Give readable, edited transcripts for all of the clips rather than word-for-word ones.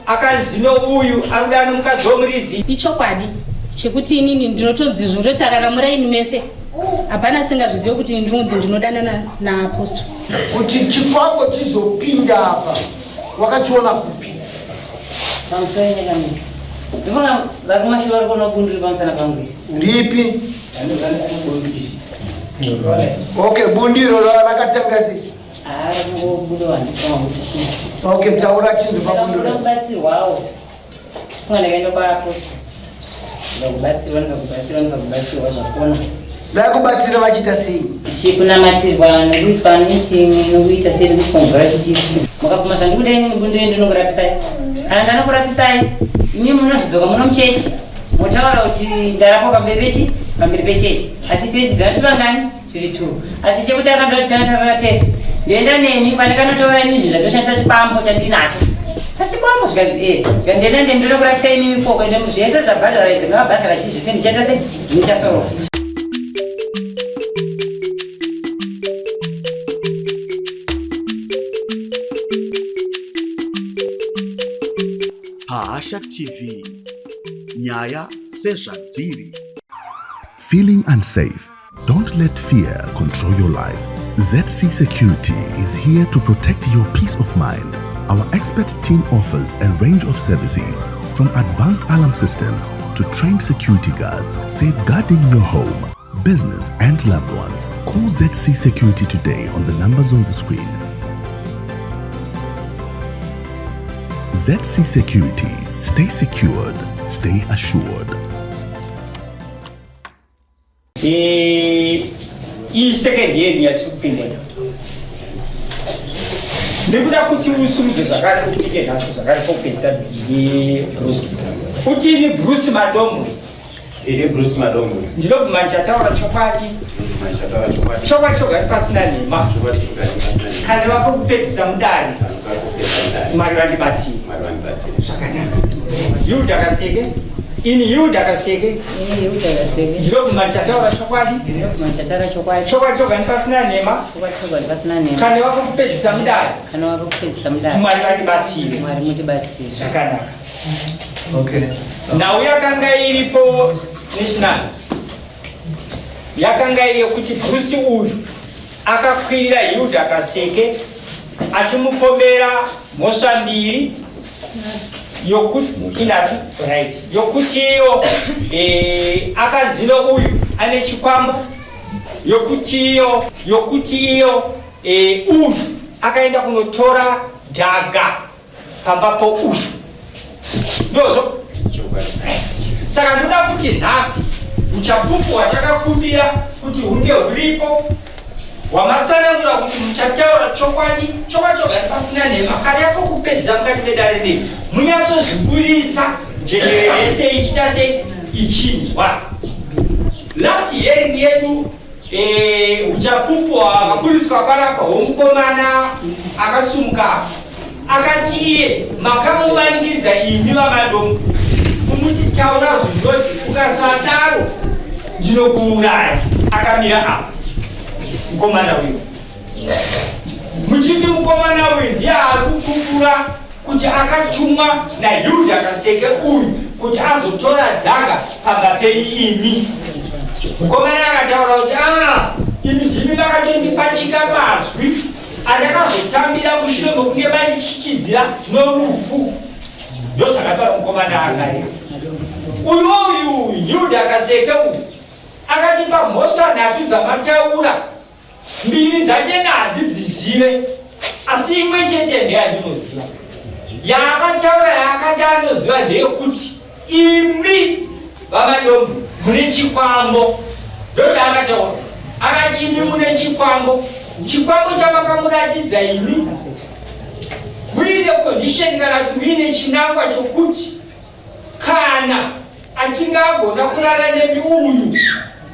Akanzi nouyu anoda nomukadzi womuridzi. Ichokwadi chekuti inini ndinotonzi zvototarara muraini mese hapana asingazvizive kuti ini ndinonzi ndinodanana naapostle. Kuti chikwambo chizopinda apa wakachiona kupi? Pamusoro nyakamira. Ndivona vari kumashure vari kuona bundu riri pamusana pangu. Ripi? Okay, bundu iroro rakatanga sei? Okay, taura chinhu pabundo. Kubatsirwawo. Funga ndakaenda kwaApostle. Ndikakubatsirwa, ndikakubatsirwa, ndikakubatsirwa zvakona. Vakubatsira vachiita sei? Chikunamatirwa nekuiswa anointing nokuita sei nekuiswa mvura chichii. Mukabvuma zvandikuda ini bundo ndinokurapisai. Kana ndanokurapisai, imi munozodzoka muno muchechi motaura kuti ndarapwa pamberi pechi pamberi pechechi. Asi tiri chiziva tivangani? Tiri two. Asi chekutanga ndoda tichanotaura tese. Ndoenda nemi kwandakanotaura ini zvinhu zvatoshandisa chikwambo chandinacho. Pachikwambo zvikanzi eh, zvikanzi ndoenda nemi ndoda kurapisa imimi ikoko ende zvese zvabhadhara idzi ngamabhasi kana chii zvese ndichaita sei ndichasorora. Pahasha TV, nyaya sezvadziri. Feeling unsafe? Don't let fear control your life. ZC Security is here to protect your peace of mind. Our expert team offers a range of services from advanced alarm systems to trained security guards, safeguarding your home, business, and loved ones. Call ZC Security today on the numbers on the screen. ZC Security. Stay secured, stay assured. Eh, iyi second year yatiri kupinda ndikuda kuti usumudze zvakare kuti ite nhasi zvakare pokupedzisa ndibruce kuti ini bruce madombwe ini bruce madombwe ndinobvuma ndichataura chokwadi chokwadi chogari pasina nhema kana vakokupedzisa mudare mwari vandibatsire zvakanaka Hilda Kaseke ini Hilda Kaseke Ini Hilda Kaseke ndinobvuma ndichataura chokwadi ndinobvuma ndichataura chokwadi chokwadi chogani pasina nhema chokwadi chogani pasina nhema kana vakokupedzisa mudare kana vakokupedzisa mudare mwari vandibatsire mwari mutibatsire zvakanaka okay nhau yakanga iripo national yakanga iri yekuti Bruce uyu akakwirira Hilda Kaseke achimupomera mhosva mbiri yokuti inatu right yokuti iyo eh, akanzino uyu ane chikwambo yokuti iyo yokuti iyo eh, uyu akaenda kunotora dhaga pamba pouyu ndozvo saka ndoda kuti nhasi uchapupu hwatakakumbira kuti hunge huripo hwamatsanangura kuti muchataura chokwadi chokwadi chogari pasina nhema kare yako kupedzisa mukati medare rino munyatsozviburitsa jekerere yese ichiita sei ichinzwa last hearing yedu Eh, uchapupu hwakaburitswa panapa hwomukomana akasumuka akati iye makamumanikidza imi vamadomo kumuti taura zvinoti ukasadaro ndinokuuraya akamira apa mukomana uyu muchiti mukomana uyu ndiye ari kupupura kuti akatumwa naHilda Kaseke uyu kuti azotora dhaka pamba penyu imi. Mukomana akataura kuti ah, imi ndimi makatondipachika mazwi andakazotambira mushure mekunge mandichichidzira norufu. Ndozvakataura mukomana akarira. Uyu uyu Hilda Kaseke uyu akatipa mhosva nhatu dzamataura Mbiri dzachena handidzizive, asi imwe chete ndeyandinoziva. Yaakataura yaakati anoziva ndeyekuti imi vaMadombo mune chikwambo. Ndochaakataura. Akati imi mune chikwambo. Chikwambo chamakamuratidza imi muine condition kana kuti muine chinangwa chokuti Kana achinge agona kurara nemi uyu,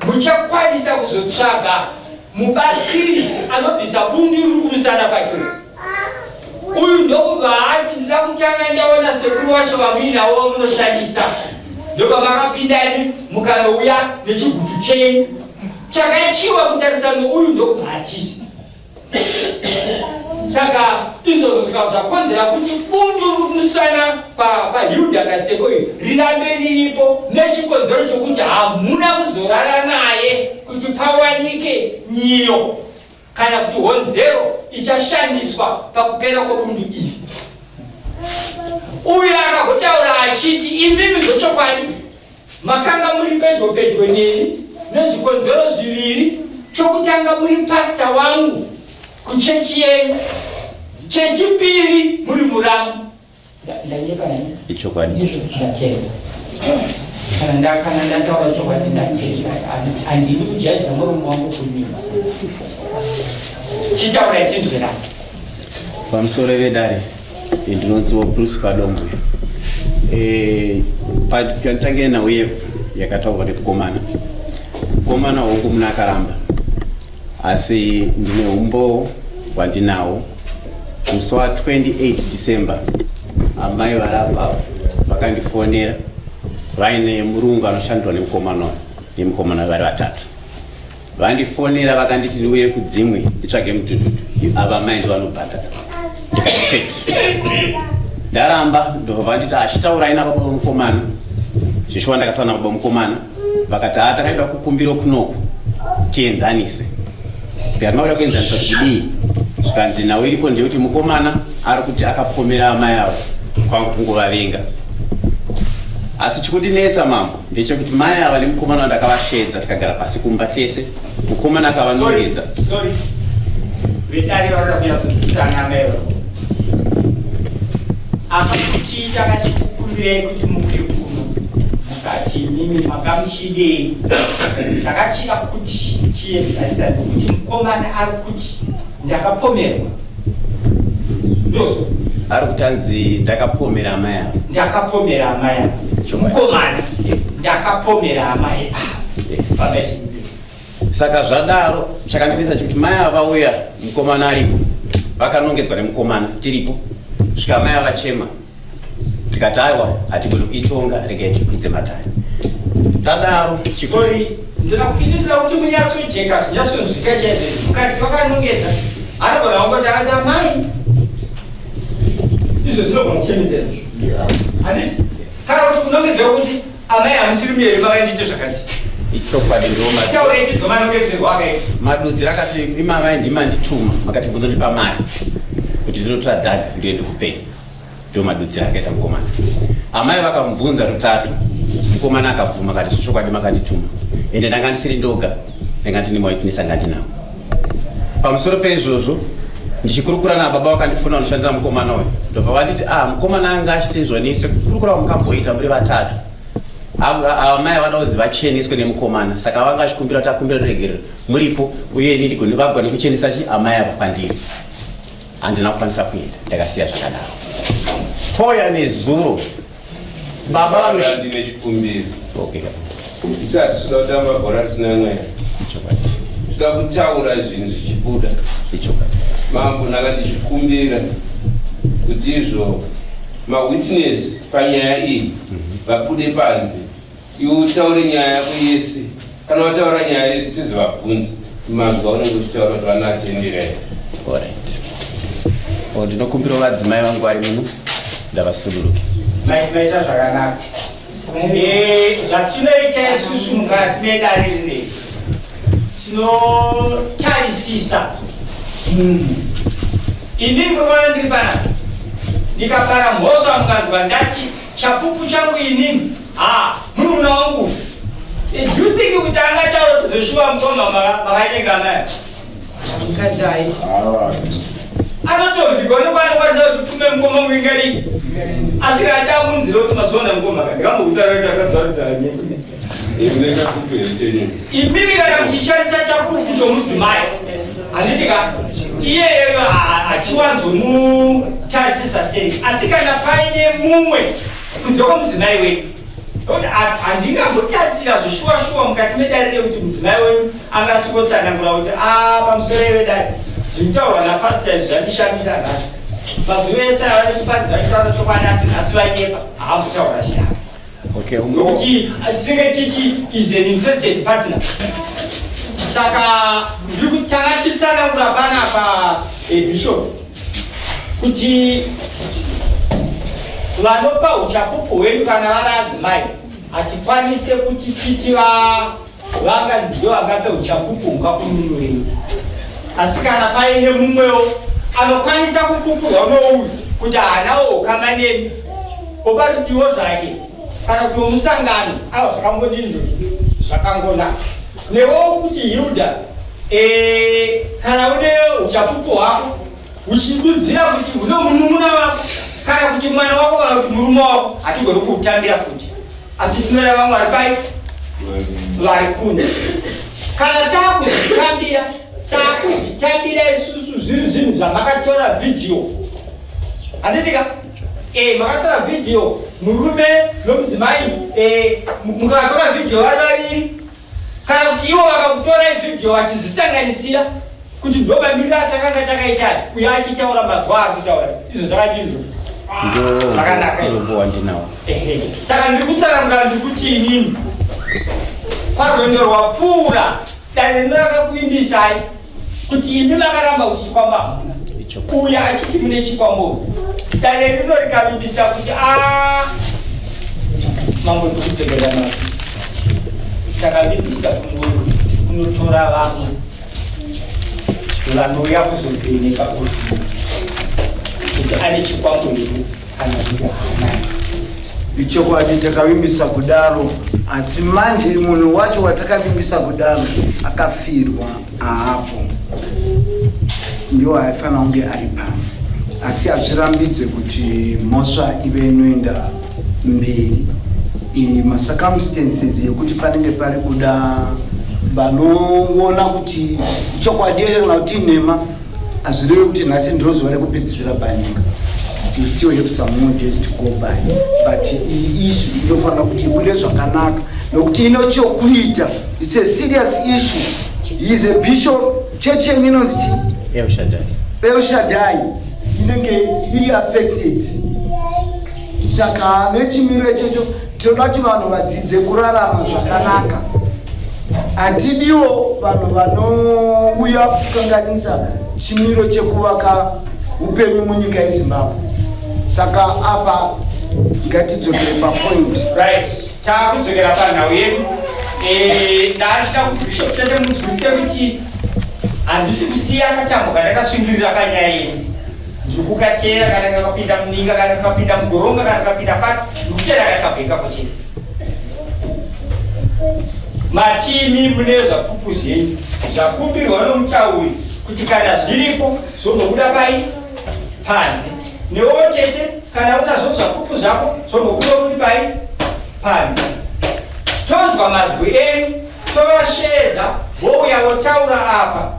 muchakwanisa kuzotsvaga mubatsiri anobvisa bundu riri kumusana kwake. Uyu ndokubva ati ndoda kutanga ndaona sekuru vacho vamuinavo vamunoshandisa. Ndobva makapindani mukanouya nechigutu chenyu chakachiwa kutarisa nouyu ndokubva atiza. Saka izvozvo zvikava zvakonzera kuti bundu musana kwaHilda Kaseko iri rirambe riripo nechikonzero chokuti hamuna kuzorara naye kuti pawanike nyiyo kana kuti honzero ichashandiswa pakupera kwebundu iri. Uyo akagotaura achiti imimi zvechokwadi makanga muri pedyo pedyo neni nezvikonzero zviviri. Chokutanga, muri pastor wangu kuchechi yenyu. Chechipiri, muri muramu. Ndanyepa nani? Ichokwadi. Ndizvo, ndatenda. Kana ndataura chokwadi, ndatenda. Handidi kujaidza muromo wangu kunyisa. Chitaurai tinzwe rasi. Pamusoro vedare, ndinonziwo Bruce Padombwe. Panditangire nhau yevhu yakataurwa nemukomana. Mukomana hongu muna akaramba, asi ndine umbowo hwandinawo. Musi wa 28 December amai vari apapo vakandifonera vaine murungu anoshandirwa nemukomana uyu nemukomana vari vatatu. Vandifonera vakanditi ndiuye kudzimwe nditsvage mudhudhudhu, ava mai ndovanobhadhara. Ndikati kwete, ndaramba. Ndobva vanditi achitaurai nababa vemukomana. Zvishuwa ndakataura nababa vemukomana, vakati haa, takaenda kukumbiro kunoku tienzanise. Ndikati makuda kuenzanisa kuti kudii? Zvikanzi nhau iripo ndeyekuti mukomana ari kuti akapomera amai avo kwangu kungovavenga, asi chikundinetsa mambo ndechekuti mai ava nemukomana wandakavashedza tikagara pasi kumba tese, mukomana akavanongedza. Sorry, vedare vanoda kunyatsonzwisana. Amai vako apa kuti takachikukumbirei kuti muuye kuno, mukati imimi makamuchidei? Takachida kuti tienzanisa nekuti mukomana ari kuti ndakapomerwa, ndozvo? Ari kuti anzi ndakapomera amai ava. Ndakapomera amai ava. Chokwadi. Mukomana, ndakapomera amai ava. Famba ichikumbira. Saka zvadaro, chakandinetsa chekuti mai ava vauya mukomana aripo, vakanongedzwa nemukomana tiripo, svika mai ava chema, tikati aiwa, hatigoni kuitonga, regai tikwidze matare. Tadaro Sorry, ndinoda kuti munyatsojeka, zvinyatsonzwika chaizvo. Mukati vakanongedza, anogona kungoti akati amai, izvo zvinogona kuchemedzera, handiti? Kana kuti kunongedzera kuti amai hamusiri muyeri, makandiite zvakati. Ichokwadi, ndo Taura ichidzwa manongedzerwo akaita. Madudziro akati imamai ndimandituma, makati munondipa mari kuti ndinotora dhaga ndoende kupei. Ndo madudziro akaita mukomana. Amai vakamubvunza rutatu, mukomana akabvuma akati zvechokwadi makandituma, ende ndanga ndisiri ndoga, ndanga ndine mawitness anga ndinawo. Pamusoro peizvozvo, ndichikurukura nababa vakandifuna vanoshandira mukomana uyu, ndobva vanditi ah, mukomana anga achiti izvoni sekukurukura kwamukamboita muri vatatu, ava mai vada kunzi vacheneswe nemukomana, saka vanga vachikumbira kuti akumbira ruregerero muripo, uye ini ndigone vagone kuchenesa chi amai ava kwandiri. Handina kukwanisa kuenda, ndakasiya zvakadaro. Pouya nezuro baba vano Ndine chikumbiro. Okay. Isu hatisi kuda kutamba bhora risina mweya, toda kutaura zvinhu zvichibuda. Ichokwadi. Mambo, ndanga tichikumbira kuti izvo mawitness panyaya iyi vabude panze, iwe utaure nyaya yako yese. Kana wataura nyaya yese, tizovabvunza mazwi aunenge uchitaura kuti vanatendera here. Alright. Oh, ndinokumbirawo vadzimai vangu vari muno, ndavasuduruke. Maita zvakanaka. Zvatinoita isusu mukati medare rineri, tinotarisisa munhu. Ini murume ndiri panapa, ndikapara mhosva, mukanzwa ndati chapupu changu inini, ha, munun'una wangu uyu. Do you think kuti angataura kuti zveshuwa mukoma makanyengana? Mukadzi haiti. Anotovigwa nekwanokwanisa kuti pfume mukoma muingarii, asi kana tamunzira kuti mazuva mukoma ndingamboutaura. Imimi kana muchishandisa chapupu chomudzimai, handiti ka, iyeyeyo hatiwanzomutarisisa steni, asi kana paine mumwe kunze kwomudzimai wenyu, nokuti handingambotarisira zveshuwa shuwa mukati medare rekuti mudzimai wenyu angasvikotsanangura kuti a pamusoro vedare, zvinotaurwa napastor izvi zvandishamisa nhasi, mazuva ese ava nechipadzi vachitaura chokwadi, asi nhasi vanyepa. Haambotaura chidaro. Okay, umbowo. Nokuti tinenge chiti is an interested partner. Saka ndiri kuti tanga chitsanangura panapa, bishop. Kuti vanopa uchapupu hwedu kana vari adzimai hatikwanise kuti titi vanganzi ndo vangape uchapupu hungakununurei, asi kana paine mumwewo anokwanisa kupupurwa nouyu kuti haanawo ukama nemi oparutiwo zvake kana kuti womusangano, aiwa, zvakangodini izvozvo, zvakangonaka. Newewo futi Hilda, kana une uchapupu hwako uchidudzira kuti une munun'una wako kana kuti mwana wako kana kuti murume wako, hatigoni kuutambira futi, asi tinoda vamwe vari pai vari kunze. Kana taakuzvitambira, taakuzvitambira isusu zviri zvinhu zvamakatora vhidhiyo, handitika? Makatora vhidhiyo murume nomudzimai, mukatora vhidhiyo vari vaviri, kana kuti ivo vakakutorai vhidhiyo vachizvisanganisira kuti ndo mamiriro atakanga takaita, uyo achitaura mazuva ari kutaura izvo, zvakati izvozvo zvakanaka izvozvo. Ndombo wandinawo. Ehe. Saka ndiri kutsanangura, ndiri kuti inini parwendo rwapfuura dare rino rakakuimbisai kuti imi makaramba kuti chikwambo hamuna, uya achiti mune chikwambo. Dare rino rikavimbisa kuti a mambo, ndikudzokera mati takavimbisa kungori kuti tiri kunotora vamwe vanouya kuzovheneka uzvu kuti ane chikwambo here kana kuti haana. Ichokwadi, takavimbisa kudaro, asi manje munhu wacho watakavimbisa kudaro akafirwa, aapo, ndiwo aifanira kunge ari pano, asi hazvirambidze kuti mhosva ive inoenda mberi. Macircumstances yekuti panenge pari kuda vanoona kuti chokwadi here kana kuti inhema, hazvirevi kuti nhasi ndiro zuva rekupedzisira panyika. You still have some more days to go by, but iyi issue inofanira kuti ibude zvakanaka nokuti ino chokuita. It's a serious issue. He is a bishop. Chechi yenyu inonzi chii? El Shaddai. El Shaddai inenge iri affected. Saka nechimiro ichocho tinoda kuti vanhu vadzidze kurarama zvakanaka. Hatidiwo vanhu vanouya kukanganisa chimiro chekuvaka upenyu munyika yeZimbabwe. Saka apa ngatidzokere papoint. Right, taakudzokera panhau yedu. Ndachida kuti Bishop chete munzwisise kuti handisi kusiya katambo kandakasungirira panyaya yedu. Ndiri kukateera kana kakapinda muninga, kana kakapinda mugoronga, kana kakapinda papi, ndikuteera katambo ikako chete. Matimi mune zvapupu zvenyu zvakumbirwa nomutauri kuti kana zviripo zvombobuda pai panze. Newewo tete, kana unazvo zvapupu zvako zvombobuda kuti pai panze, tonzwa mazwi enyu, tovashedza vouya votaura apa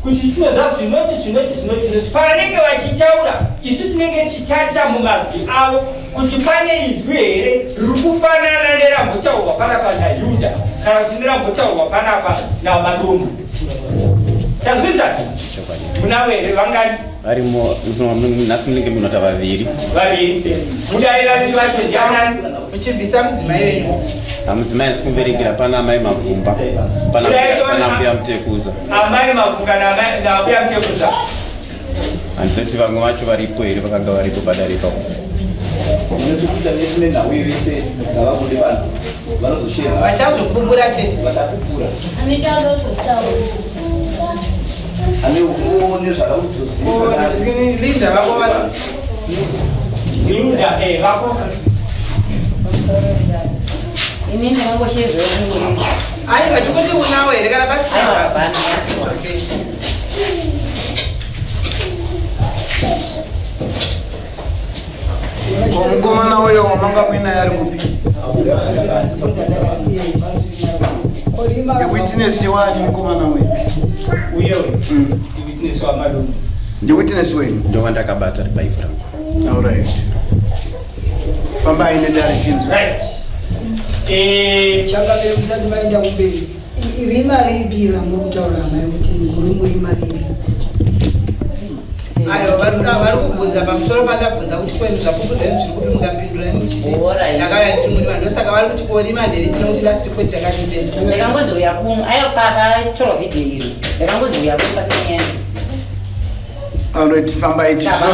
kuti sinoza zvinoti zvinoti zvinoti zvinoti. Pavanenge vachitaura, isu tinenge tichitarisa mumazwi avo kuti pane izwi here riri kufanana nerambotaurwa panapa naYuda kana kuti nerambotaurwa panapa naMadombo. Tanzwisa, munavo here? Vangani? Varimo nhasi, munenge munota vaviri. Vaviri mudai. Vaviri vacho ndianani? Muchibvisa mudzimai wenyu. Mudzimai asi kumuverengera, pana amai Mavhumba, pana mbuya Mutekuza. Amai Mavhunga nambuya Mutekuza. Handisati vamwe vacho varipo here vakanga varipo padare ipapo? Munechekuita nese nenhau vese ngavabude panze, vanozoshera. Vachazopupura chete. Vachapupura. Ane uone zvakakudzozivisa. Linda vako. Linda, vako. Inini ndingangoshezvewo. Aiwa, tikuti unawo here kana pasina? Aiwa, hapana. Okay. Ko mukomana uyo wamanga muinaye ari kupi? Ndiwitness wani mukomana uyo? Uyewe ndiwitness wamalume. Ndiwitness wenyu? Ndowandakabata ripaivhu rangu. Alright, fambai nedare tinzwe. Right. Chakavere musati maenda kumberi, rima ripi ramuri kutaura amai kuti muri murima ripi? Aiwa, vari kubvunza pamusoro pandabvunza kuti kwenu zvapupu zvenyu zviri kupi, mukapindura muchiti Alright. ndakauya ndiri murima. Ndosaka vari kuti korima nderipi, nokuti last report takazvitesa. Ndakangonzi uya kuno, aiwa, pakatorwa vhidhiyo iri ndakangonzi uya kuno pasina nyaya yandisiya. Alright, fambai Saka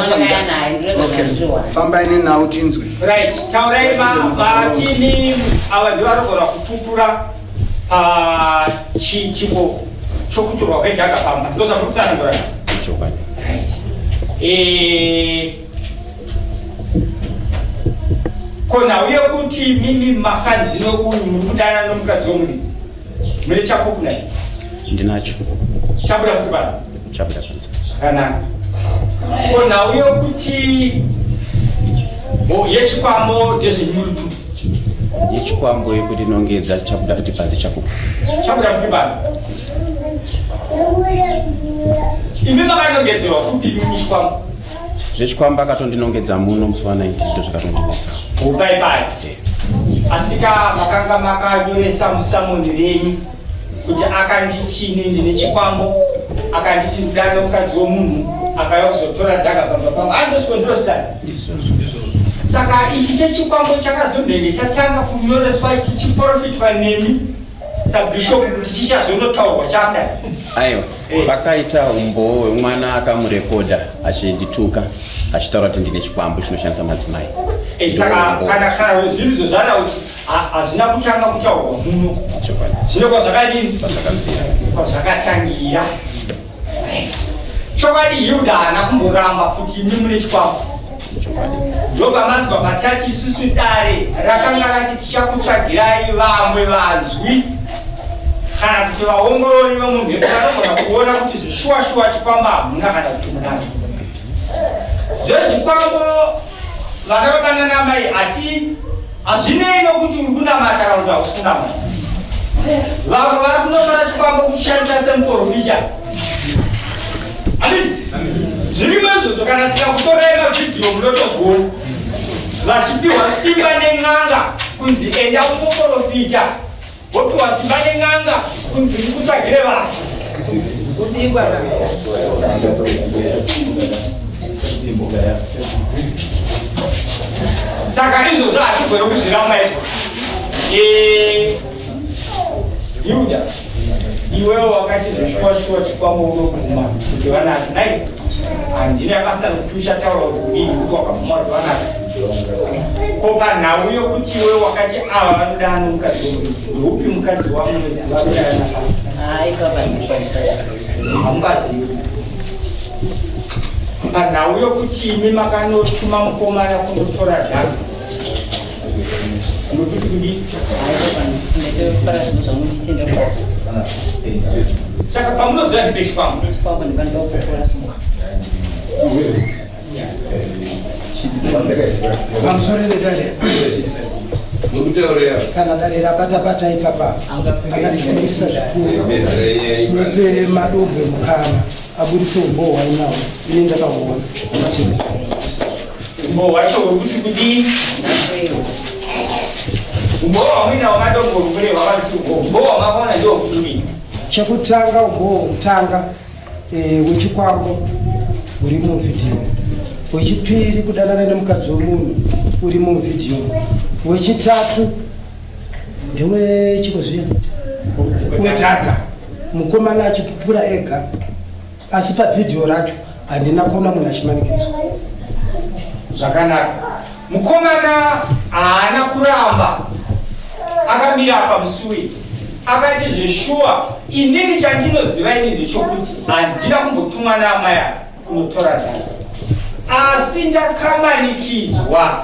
naye, ndinoita zvandinowana. Fambai nenhau tinzwe. Right, taurai vatini ava ndivo vanogona kupupura pachiitiko chokutorwa kwedhaka pamba. Ndozvatiri kutsanangura. Chokwadi. Eh, ko nhau yekuti mimi makanzi nokuyu muri kudanana nomukadzi wemuridzi mune chapupu naye? Ndinacho. Chabuda futi panze? Chabuda panze. Zvakanaka. Ko nhau yekuti yechikwambo ndezvenyurutu? Yechikwambo yekuti nongedza chabuda futi panze chapupu. Chabuda futi panze. Imi makanongedzerwa kupi imimi chikwambo? Zvechikwambo akatondinongedza muno musi wa 19 ndozvakatondinetsa. Upai pai. Asika makanga makanyoresa musamoni renyu kuti akanditini ndine chikwambo, akanditi ndidane mukadzi wemunhu, akauya kuzotora dhaga pamba pangu. Andosvikondorositani. Saka ichi chechikwambo chakazonenge chatanga kunyoreswa chichiprofitwa nemi sabhishopu kuti chichazonotaurwa chakudai? Aiwa, pakaita umbowo wemwana akamurekodha achindituka achitaura kuti ndine chikwambo chinoshandisa madzimai. Saka kana zvirizvo zvana kuti hazvina kutanga kutaurwa muno, zvino kwazvakadini, kwazvakatangira. Chokwadi, Hilda haana kumboramba kuti imi mune chikwambo. Ndopamanzwa matati isusu dare rakanga rati tichakutsvagirai vamwe vanzwi kana kuti vaongorori vemumhepo vanogona kuona kuti zvishuwa shuwa chikwambo hamuna kana kuti munacho. Zvezvikwambo, vana vabana namai, hati hazvinei nokuti uri kunamata kana kuti hausi kunamata. Vamwe vari kunotora chikwambo kuchishandisa semuprofita, handiti? Zvirimo izvozvo. Kana tikakutorai mavhidhiyo munotozviona vachipiwa simba nen'anga kunzi enda unoprofita, wopiwa simba nen'anga kunzi ndikutsvagire vanhu. Kubikwa. Saka izvozvo hatigone kuzviramba izvo. Yuda, iwewo wakati zveshuwa shuwa chikwambo unobvuma kuti vanacho nai? Handina basa rekuti uchataura kuti kudini kuti wakabvuma kuti vanacho. Ko panhau yokuti iwe wakati ava vanodana nomukadzi wemuridzi, ndoupi mukadzi wamunoziva vanodana? Hayi baba. Hamungazivi. Panhau yokuti imi makanotuma mukomana kundotora dhaga, nokuti kudii? Hayi baba, ndinotofara zvinhu zvangu ndichienda kubasa. Saka pamunoziva ndipechikwambo? Chikwambo ndipandokupura. Pamusoro vedare. Mukutaurira. Kana dare rabata-bata ipapa, akatishumisa zvikuru, mupe Madombwe mukana abudise umbowo wainawo. Ini ndakauona. Umbowo hwacho huri kuti kudii? Umbowo hwamuinawo, Madombo, uri kurehwa vanti umbowo hwamakaona ndiwo kuti kudii? Chekutanga, umbowo hwekutanga wechikwambo uri muvhidhiyo. Wechipiri, kudanana nemukadzi wemunhu uri muvhidhiyo. Wechitatu ndewechikuzviya wedhaga, mukomana achipupura ega, asi pavhidhiyo racho handina kuona munhu achimanikidzwa. Zvakanaka. Mukomana haana kuramba, akamira pamusuwi akati zveshuwa inini chandinoziva ini ndechokuti handina kumbotumwa naamai ava kunotora dhaga, asi ndakamanikidzwa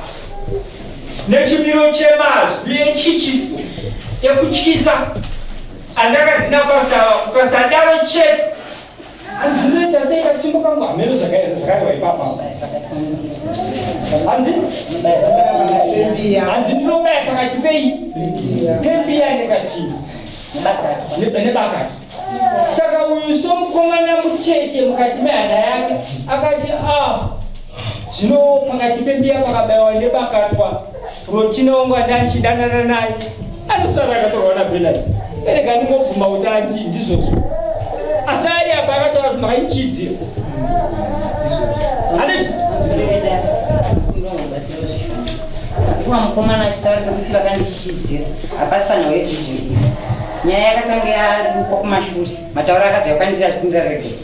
nechimiro chemazwi echichiso ekutyisa andakadzina pastor. Ukasadaro chete, hanzi ndinoita sei kachimbo kangu? Hameno zvakarwa ipapa. Hanzi ndinobaya pakati pei pembiya nekachii nebakati. Saka uyu somukomana mucheche mukati mehana yake akati a zvino pakati pembiya pakabayiwa nebakatwa, rotinongwa ndanchidanana naye anosara akatorwa naBenard. Erega ndingobvuma kuti andi ndizvozvo. Asi ari apa akataura kuti makaichidzira, handiti? Kuva mukomana achitaura pekuti vakandichichidzira hapasi panhau yevhidhiyo iyi. Nyaya yakatanga yarukwa kumashure, matauro akaziva kwandiri achikumbira regere.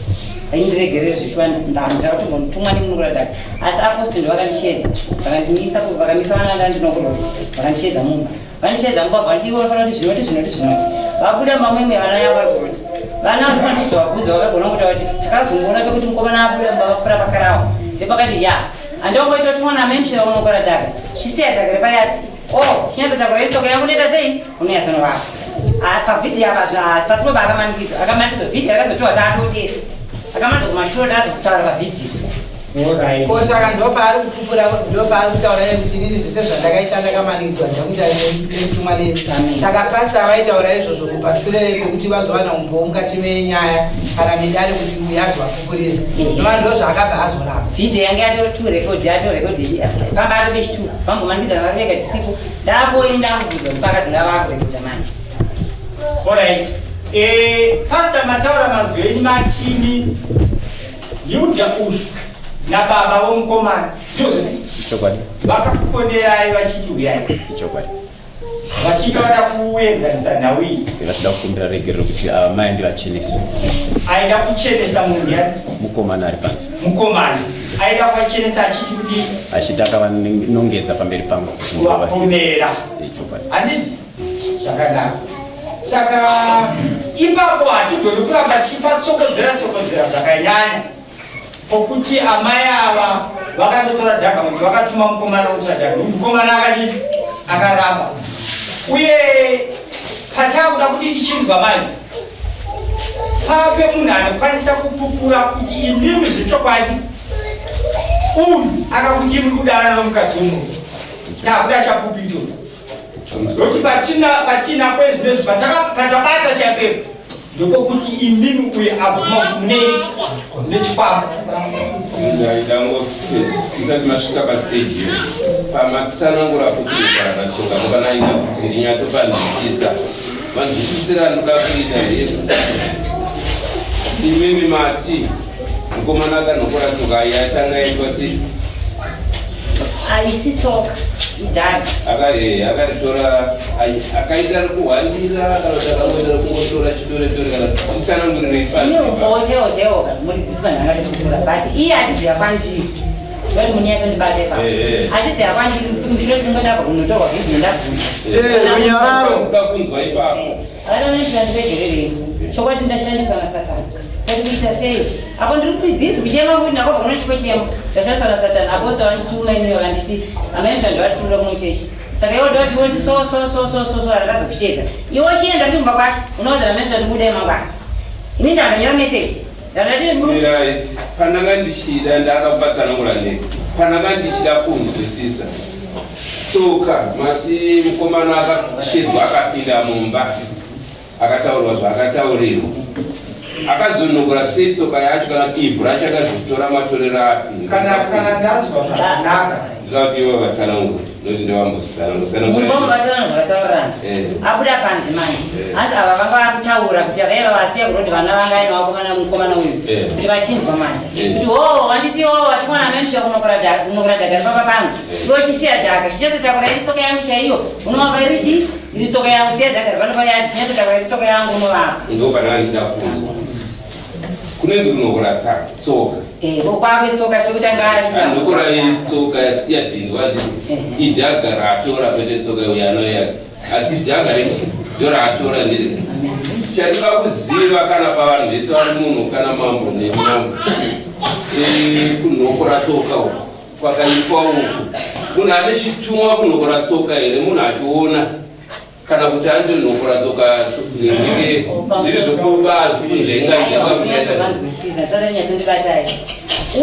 Vaindiregerere zveshuwa ndakatombonitumwa nemunokura dhaka. Asi apostle ndovakandishedza. Vakandimisa vakamisa vana vandandinokuroti. Vakandishedza mumba. Vandishedza mumba vanti iwe unofanira kuti zvinoti zvinoti zvinoti. Vabuda mumba mwe vana yangu vari kuroti. Vana vanofanira kuzovabvunza vakagona kutaura kuti takazongoona pekuti mukomana abuda mumba vapfuura pakarawa. Ndepakati ya. Handiongoita kuti mwana amemshira unokora dhaka. Chisiya dhaka repayati. Oh, chinyatsotakura itsoka yangu ndoita sei? Unonyatsonovaka. Ah, pavhidhiyo apa pasipo paakamanikidzwa. Akamanikidzwa vhidhiyo rakazotorwa taatotese. Akamanikidzwa kumashure tazotaura pavhidhiyo. Ko saka ndopaari kupupura ndopaari kutaura iye kuti inini zvese zvandakaita ndakamanikidzwa ndakuita nekutumwa nemi. Saka pastor vaitaura izvozvo pashure pekuti vazowana umbowo mukati menyaya kana medare kuti uyu azovapupurira. Nova ndozvaakabva azoramba. Vhidhiyo yanga yato record yato record pamba ato pechitu vambomanikidza vakarega chisipo ndapo ini ndakubvunzwa mpaka vakurekodha manje. Alright. Eh, Pastor mataura mazwi enyu matini. Yuda ushu nababa vomukomana. Ndizvo Chokwadi. Vakakufonerai vachiti uyai. Chokwadi. Vachiti vada kuenzanisa nhau iyi. Vachida kukumbira regerero kuti amai ndivachenese. Aida kuchenesa munhu ndiani? Mukomana ari panze. Mukomana. Aida kuvachenesa achiti kudii? Achiti akavanongedza pamberi pangu. Kuvapomera. Chokwadi. Handiti? Zvakanaka. Saka ipapo hatigoni kuramba tichipatsokodzera tsokodzera zvakanyanya pokuti amai ava vakandotora dhaga kuti vakatuma mukomana kutora dhaga mukomana akadii akaramba uye patakuda kuti tichinzwa manje pape munhu anokwanisa kupupura kuti imimi zvechokwadi uyu akakuti muri kudana nomukadzi wemunhu takuda chapupu ichocho nokuti patina patina kwezvinezvi patabata chaipepo ndopokuti imimi uye abvuma kuti mune nechikwambo Tisati masvika pastage iyo pamatsanangura kukuiaratsoka mukanaina kuti ndinyatsopanzwisisa manzwisisira anoda kuita ndeyekuti imimi mati mukomana akanokora tsoka yatanga yaitwa sei Haisi tsoka idhaka. Akaritora akaita rekuhwandira kana kuti akangoita rekungotora chitore tore kana mutsanangurire Ini umbowo chaiwo chaiwo muri vanhu but iye achiziva kwandiri ndoti munyatsondibata ipapo achiziva kwandiri mushure tinongotabva kunotorwa vhidhiyo ndabvunza Runyararo. Kuda kunzwa ipapo. Vanonoitira ndiregererei chokwadi ndashandiswa nasatani ndati kuita sei apo ndiri kubhizi kuchema futi ndakobva kuno chipo chema ndashandiswa nasatani aposto vandituma inini vakanditi amai zvandivasimura kuno chechi saka iwo ndoti woti so so so so so so andakazokushedza iwo chienda tikumba kwacho unoudza ramai zvandibudai mangwana ini ndakanyora meseji ndakati Mirai, pandanga ndichida ndakapatsanangura ndega pandanga ndichida kunzwisisa tsoka mati mukomana akashedzwa akapinda mumba akataurwa zvaakataurirwa akazonokora sei tsoka yacho kana ivhu racho akazotora matorero api kana ndanzwa zvakanaka ndoda kuti ivo vatsanangure noti ndovambozitsanangura mumba vatana zvakataurirana abuda panze manje hanzi ava vanga vakutaura kuti vaiva vasiya kurodi vana vanga aina vakomana mukomana uyu kuti vachinzwa manje kuti ho wanditi ho watimwana amemsha kunokora dhaka ripapa pano iwe chisiya dhaka chinyatsotakura iri tsoka yangu chaiyo unovapa iri chi iri tsoka yangu siya dhaka ripano payati chinyatsotakura iri tsoka yangu unovapa ndo pandanga ndichida kunzwa kunonzi kunokora tsoka kwakwe tsoka pekuti anga anokora tsoka yadhindwa idhaga raatora kwete tsoka uyo anoya asi dhaga rechi ndoraatora ndiri chandinoda kuziva kana pavanhu vese vari munhu kana mambo nemambo kunokora tsoka uku kwakaitwa uku munhu ane chitumwa kunokora tsoka here munhu achiona kana kuti anotonokora tsoka nenge zviri zvokuba zvikunzvenga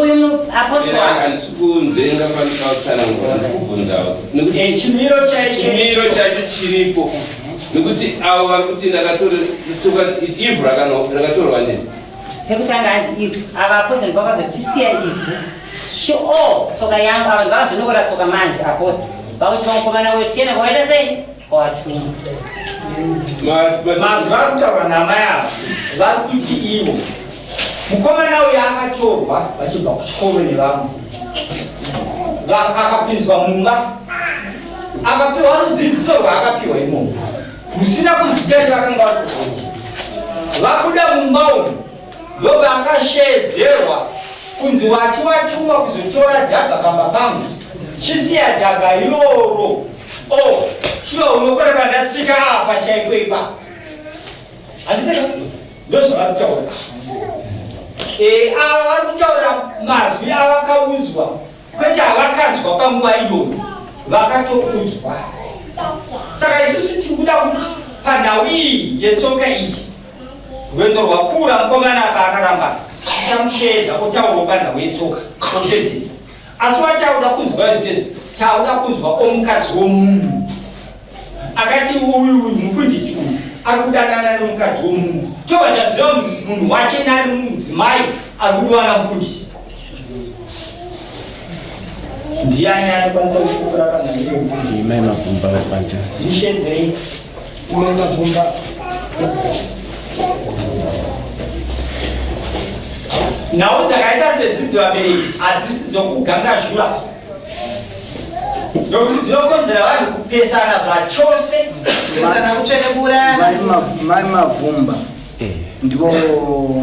uyu apostol handisi kunzvenga panotsanangura ndikubvunzawo Chimiro chaicho chimiro chacho chiripo nekuti avo vari kuti ndakatora tsoka ivhu rakatorwa ndii pekutanga hanzi ivhu ava apostol vakazotisiya ivhu chio tsoka yangu ava ndivakazonokora tsoka manje apostol vakuti vamukomana wetu chienda kwawaita sei kwawatuma Mazwi ari kutaurwa namai ava vari kuti ivo mukomana uyu akatorwa vachibva kuchikoro nevamwe akapinzwa mumba akapiwa rudzidziso rwaakapiwa imomo rusina kuzivika kuti vakanga vari kugonza vabuda mumba umu. Ndopakasheedzerwa kunzi wati watumwa kuzotora dhaga pamba pangu, chisiya dhaga iroro. O, chiva unokora pandatsika apa chaipo ipapo. Handiti ndozvavari kutaura. Eh, ava vari kutaura mazwi avakaudzwa kwete avakanzwa panguva iyoyo, vakatoudzwa. Saka isusu tiri kuda kuti panhau iyi yetsoka iyi, rwendo rwapfuura mukomana apa akaramba, tichamusheedza otaurawo panhau yetsoka opedzisa. Asi watauda kunzwa izvi, tauda kunzwa omukadzi womunhu akati uyu uyu mufundisi uyu ari kudanana nomukadzi womunhu, tobva taziva munhu wache nani, mudzimai ari kudiwa namufundisi ndiani anokwanisa kupfuura panhau iyoyo? Mai Mabvumba vari panze. Ndishedzei Mai Mabvumba. Nhau dzakaita sedzidzi, vabereki, hadzisi dzokugangazhura, nokuti dzinokonzera vanhu kupesana zvachose. Kupesana kutsvene kuurayana. Mai Mabvumba ndivo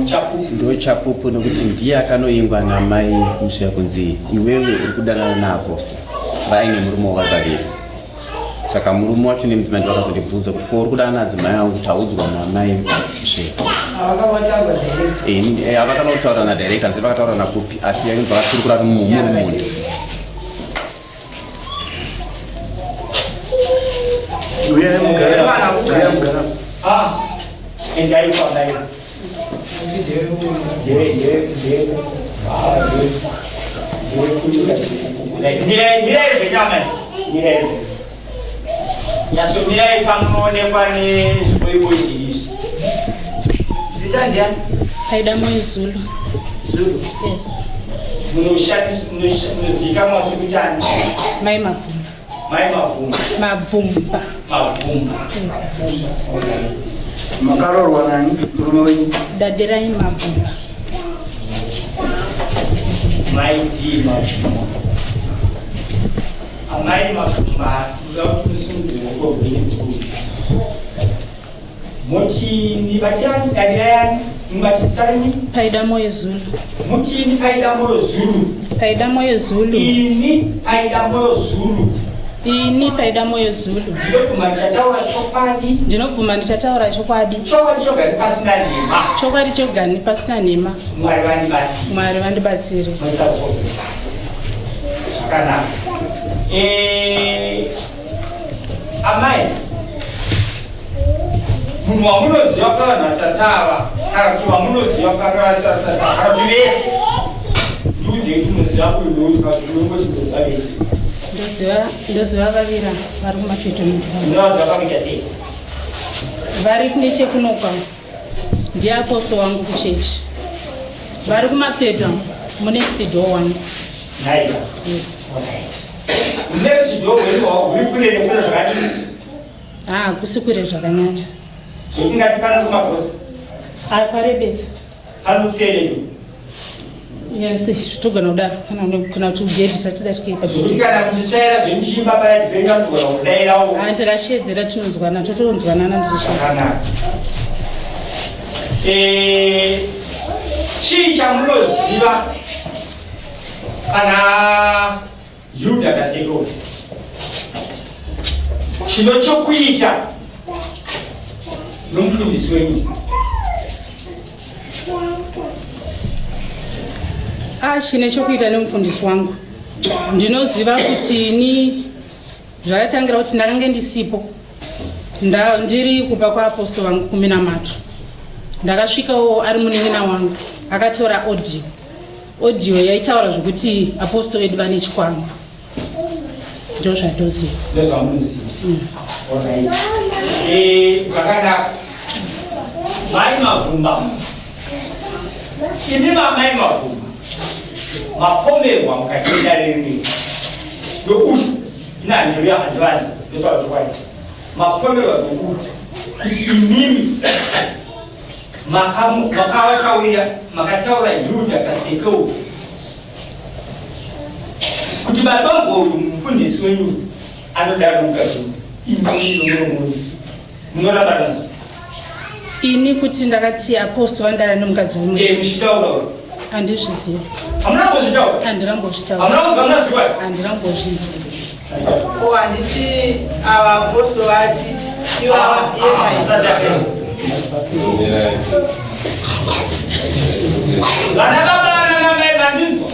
Chapupu. Ndo chapupu, nokuti ndiye akanoingwa namai Musviya kunzi iwewe uri kudanana naapostle vaine murume wavaviri. Saka murume wacho nemudzimai ndo vakazondibvunza kuti ko uri kudanana nadzimai angu, taudzwa namai Musviya. Havakavataurwa direct. Havakanotaura nadirect, hanzi vakataura nakupi, asi yainzi vakaturukura muri mumunda. Uyai mugara, uyai mugara. Ah, endai kwamai. Mirai, mirai zvenyama, mirai zvenyu. Nyatsomirai pamunoonekwa nezviboiboi zvidizvi. Zita ndiani? Paida Moyo Zulu. Zulu. Yes. Munozivikanwa sekuti ani? Mai Mabvumba. Mai Mabvumba. Mabvumba. Mabvumba. Makaroorwa nani, murume wenyu? Dadirai Mabvumba. Mai D Mabvumba. Amai Mabvumba, ndoda kuti musimudze ruoko rwenyu rwokurudyi. Muti batiyani, Dadirayani, mubati zita renyu? Paida Moyo Zulu. Muti ini Paida Moyo Zulu. Paida Moyo Zulu. Ini Paida Moyo Zulu. Ini Paida Moyo Zulu. Ndinobvuma ndichataura chokwadi. Ndinobvuma ndichataura chokwadi. Chokwadi chogani pasina nhema. Chokwadi chogani pasina nhema. Mwari vandibatsire. Mwari vandibatsire. Muisa ruoko rwenyu pasi. Zvakanaka. Amai, munhu wamunoziva pavanhu vatatu ava, kana kuti wamunoziva pavanhu vatatu, kana kuti vese, ndiudzei kuti munoziva uyu neuyu, kana kuti munongoti munoziva vese? Ndoziva vavira vari kumapeto. Munovaziva pakuita sei? Vari nechekunoka ndiye apostle wangu kuchechi, vari kumapeto munext door wangu. Nhaika. Next door wenyu uri kure nekure zvakadii? Ah, kusi kure zvakanyanya. Zvotingati pano kumakosi? Ah, kwarebesa. Pano kutoilet? Yes, zvitogona kudaro, kana kuti ugedhi tatidarikei. Zvokuti kana muchitsvaira zvemuchimba paya tipenga togona kudairawo. Ah, tikashedzera tinonzwana, totonzwanana ndichishedza. Zvakanaka. Chii chamunoziva kana Yuda Kaseko chino chokuita nomufundisi wenyu? Ah, chine chokuita nemufundisi wangu, ndinoziva kuti ini zvakatangira kuti ndakange ndisipo. Ndiri kupa kwaapostle vangu kuminamato, ndakasvikawo ari munin'ina wangu akatora audio. Audio yaitaura zvokuti apostle vedu vane chikwambo. Ndo zvandoziva. Ndozvamunoziva. Alright. Zvakanaka. Mai Mavhumba, imi vamai Mavhumba mapomerwa mukati medare rimwe noushu inanheru yahandivanzi, ndotaura chokwadi, mapomerwa noushu kuti imimi makavataurira, makataura Yuda Kasekeu kuti babambo uyu mufundisi wenyu anodaro mukadzi, imimi nomuromo wenyu munoramba nazo. Ini kuti ndakati apostle vandara nemukadzi wemuchitaura eh, handizviziva. Hamuna kumbozvitaura? Handina kumbozvitaura. Hamuna kuzwa muna zviwa? Handina kumbozvinzwa. Ko handiti ava apostle vati ivava ah, Vana baba vana mai mandinzwa?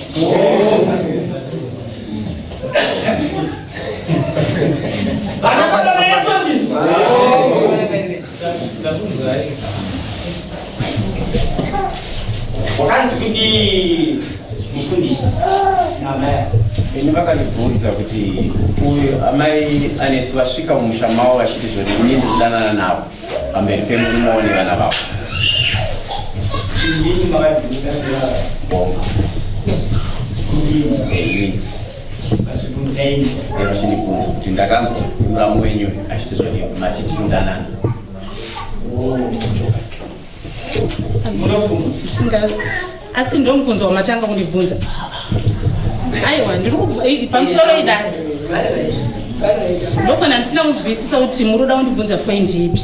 Vana baba vanyatsotinzwa? Wakanzi kudii mufundisi namai? Ini vakandibvunza kuti uyu amai Anesu vasvika mumusha mavo vachiti zvoti inini ndikudanana navo pamberi pemurume wavo nevana vavo. Inini makanzi ndikudanana navo. Kudii? Inini. Vachibvunza ini. Vachindibvunza kuti ndakanzwa muramu wenyu achiti zvoti mati tinodanana. Asi ndomubvunzo wamatanga kundibvunza. Aiwa, ndiri pamusoro idare. Ndofana ndisina kunzwisisa kuti muri kuda kundibvunza point ipi.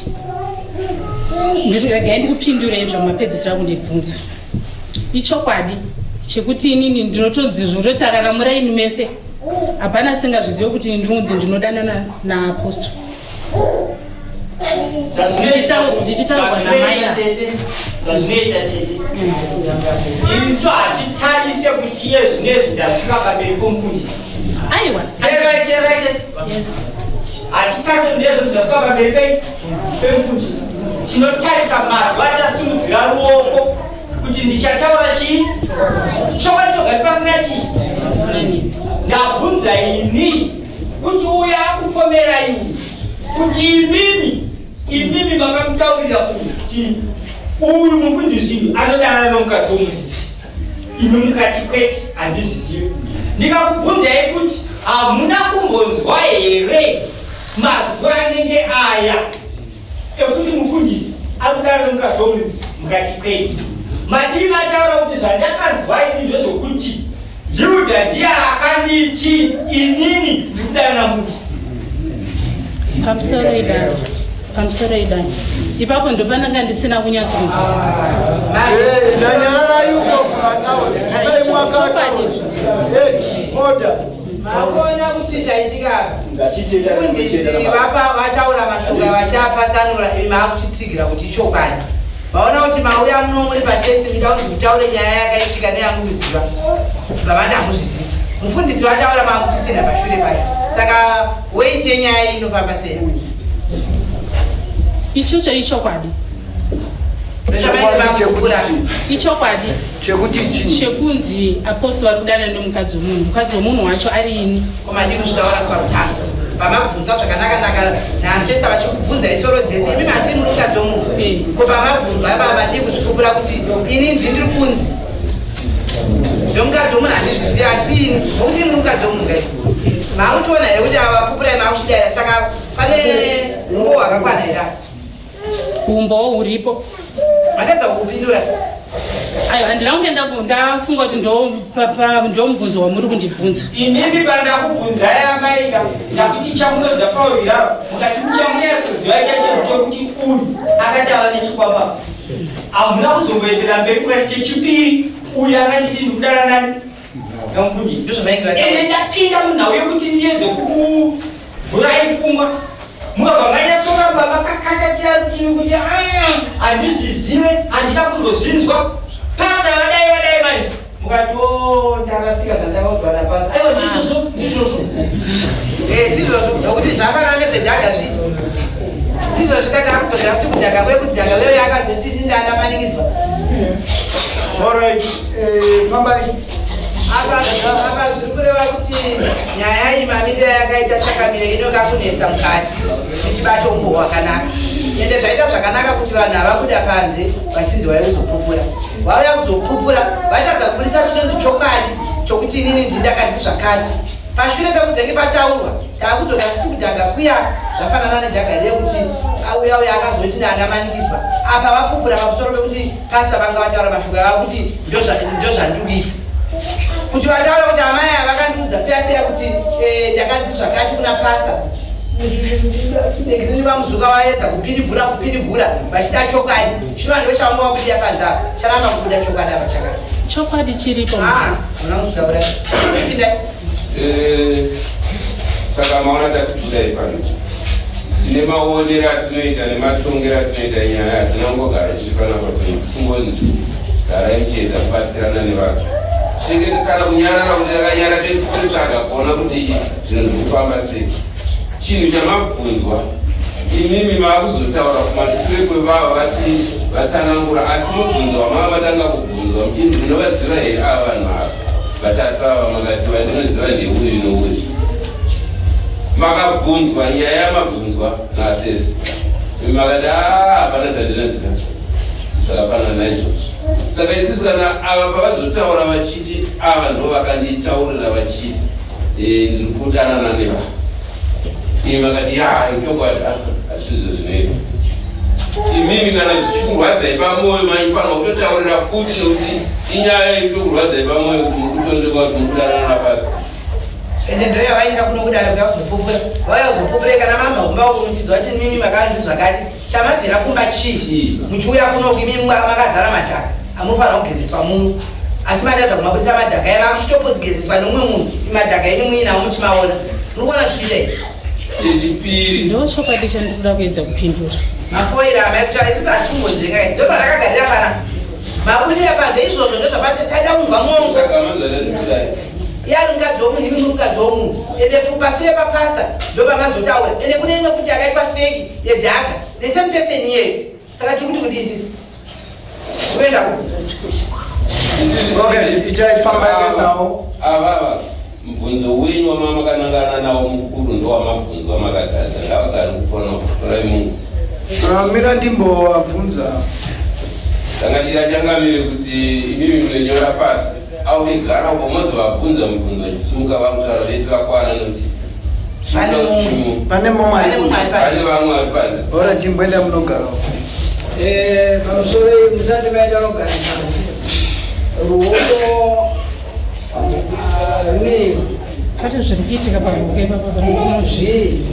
Regai ndikupindurei zvamapedzisira kundibvunza. Ichokwadi chekuti inini ndinotonzi zvototarara muraini mese. Hapana asingazvizive kuti ndinonzi ndinodanana naapostle. Ndichitaurwa namai. Zvazvinoita tete. Isu hatitarise kuti iye zvinezvi ndasvika pamberi pomufundisi. Aiwa. Teerai teerai tete. Yes. Hatitarise ndezvo ndasvika pamberi pei pemufundisi. Tinotarisa mazwi atasimudzira ruoko kuti ndichataura chii chokwadi choga pasina chii. Ndabvunza ini kuti uya akupomerai kuti imimi imimi makamutaurira kuti uyu mufundisi anodanana nomukadzi womuridzi imi mukati kwete handizvizivi ndikakubvunzai kuti hamuna kumbonzwa here mazwi anenge aya ekuti mufundisi ari kudana nomukadzi womuridzi mukati kwete madii mataura kuti zvandakanzwa ini ndezvokuti Hilda ndiye akanditi inini ndikudana munhu. Pamusoro idaro. Pamusoro idaro. Ipapo ndopandanga ndisina kunyatso kunzwisisa. Ndanyarara yuko kataura. Chokwadi. Order. Makuona kuti chaitika mufundisi vapa vataura mashoko vachapatsanura imi maakuchitsigira kuti ichokwadi. Vaona kuti mauya muno muri patest muda kuti mutaure nyaya yakaitika neyamukuziva. Vavati hamuzvizivi. Mufundisi vataura maakuchitsina pashure pacho. Saka weight yenyaya iyi inofamba sei? Ichocho ichokwadi. Ichokwadi chekuti chii? Chekunzi apostle vari kudanana nemukadzi wemunhu, mukadzi wemunhu wacho ari ini. Ko madii kuzvitaura pakutanga pamabvunzwa zvakanaka-naka naasesa vachikubvunza itsoro dzese imi mati muri mukadzi wemunhu eh. ko pamabvunzwa ipapa madii kuzvipupura kuti ini ndini ndiri kunzi ndomukadzi wemunhu handizvizivi asi ini nokuti ini mukadzi wemunhu kai maakuchiona here kuti ava vapupurai maakuchidaira saka pane nguo wakakwana here apa Umbowo huripo. Matadza kupindura. Aiwa, handina kunge ndafunga kuti ndomubvunzo wamuri kundibvunza. Inini pandakubvunzai amaika ndakuti chamunoziva paurira mukati muchamunyatsoziva chacho chekuti uyu akati ava nechikwamba hamuna kuzomboendera mberi mukati chechipiri uyu akanditi ndikudana nani namufundisi ende ndapinda munhau yekuti ndiedze kukuvhurai pfungwa mukabva manyatsoramba makakakatira rutivi kuti ah, handizvizive handina kundozvinzwa pasa vadai vadai manje mukati o oh, ndarasika zvandakaudzwa napasa aiwa ndizvozvo ndizvozvo eh, ndizvozvo nokuti zvafanana nezvedhaga zvi ndizvo zvikati akudzokera kuti kudhaga kwekudhaga weyo akazoti ndandamanikidzwa Alright, eh, fambai. Apa apa zviri kureva kuti nyaya iyi mamiriro yakaita chakamiro inoda kunetsa mukati kuti tibate umbo hwakanaka. Ende zvaita zvakanaka kuti vanhu havabuda panze vachinzi vauya kuzopupura. Vauya kuzopupura vatadza kubudisa chinonzi chokwadi chokuti inini ndini ndakanzi zvakati. Pashure pekuzenge pataurwa takudzoka futi kudhaga kuya zvafanana nedhaga riye kuti auya uya akazoti ndandamanikidzwa. Apa vapupura pamusoro pekuti Pastor vanga vataura mashoko ava kuti ndozvandiri kuitwa kuti vataura kuti amai ava vakandiudza feya feya kuti eh, ndakanzi zvakati kuna pastor Nekini vamuzuka vaedza kupidigura kupidigura vachida chokwadi. Chino ndo chavanga vabudira panze apa. Charamba kubuda chokwadi apa chakati. Chokwadi chiripo. Ah, muna muzuka Pindai. Eh, saka maona tati budai panze. Tine maonero atinoita nematongero atinoita nyaya hatina kungogara tiri panapa tingonzi garai muchiedza kubatsirana nevanhu. Tinenge kana kunyarara kuti takanyara totsvaga kuona kuti zvinhu zviri kufamba sei. Chinhu chamabvunzwa imimi maakuzotaura kumashure kwevava vati vatsanangura asi mubvunzo wamava matanga kubvunzwa muchinzi munovaziva here ava vanhu ava vatatu ava makati vandinoziva ndeuyu nouyu makabvunzwa nyaya yamabvunzwa naasesi imi makati aa hapana zvandinoziva zvakafanana naizvozvo saka isisi kana ava pavazotaura vachiti ava ndo vakanditaurira vachiti eh, ndiri kudanana nevanhu imi makati ya ichokwadi hazvizvo zvinoitwa imimi kana zvichikurwadzai pamwoyo maifanirwa kutotaurira futi nekuti inyaya itokurwadzai pamwoyo kuti muri kutondekwa kuti muri kudanana napasi Ende ndo yavainga kuno kudare kuya kuzopupura. Vauya kuzopupura kana mamba kumba uku muchiziva kuti mimi makanzi zvakati. Chamabvira kumba chii? Muchiuya kuno uku imi makazara madhaka. Amufanira kugezeswa muno. Asi matadza kumabudisa madhaka aya makuchitopozigezeswa nemumwe munhu. Madhaka enyu muinawo muchimaona. Muri kuona zvichiita Chechipiri. Ndo chokwadi chandiri kuda kuedza kupindura. Mafoira amai kuti isusu hatimbonzvenga idzi. Ndozvatakagarira pana. Mabudira panze izvozvo ndozvapati taida kunzwa mwongo. Saka manzwa Iye ari mukadzi womunhu imi muri mukadzi womunhu. Ende pasure papastor ndopamazotaura. Ende kune imwe futi yakaitwa feki yedhaga. The same person iyeyo. Saka tiri kuti kudii isisu? Kuenda ku. Okay, itai fambai nawo. Avava mubvunzo wenyu wamama makanangana nawo mukuru ndowamabvunzo amakatadza ngavagare kufona kutorai mungu Ah, mira ndimbovabvunza. Tanga ndikachangamire kuti imimi munonyora pasi au vegara uko mozovabvunza mubvunzo vachisimuka vakutaura vese vakwana nekuti Pane mumwe ari kunze. pane vamwe vari panze. Ora timboenda munogara uko. Eh, pamusoro musati maita rogara pasi ruoko ah, rune Pane zviri kuitika paruoko ipapa panozvi.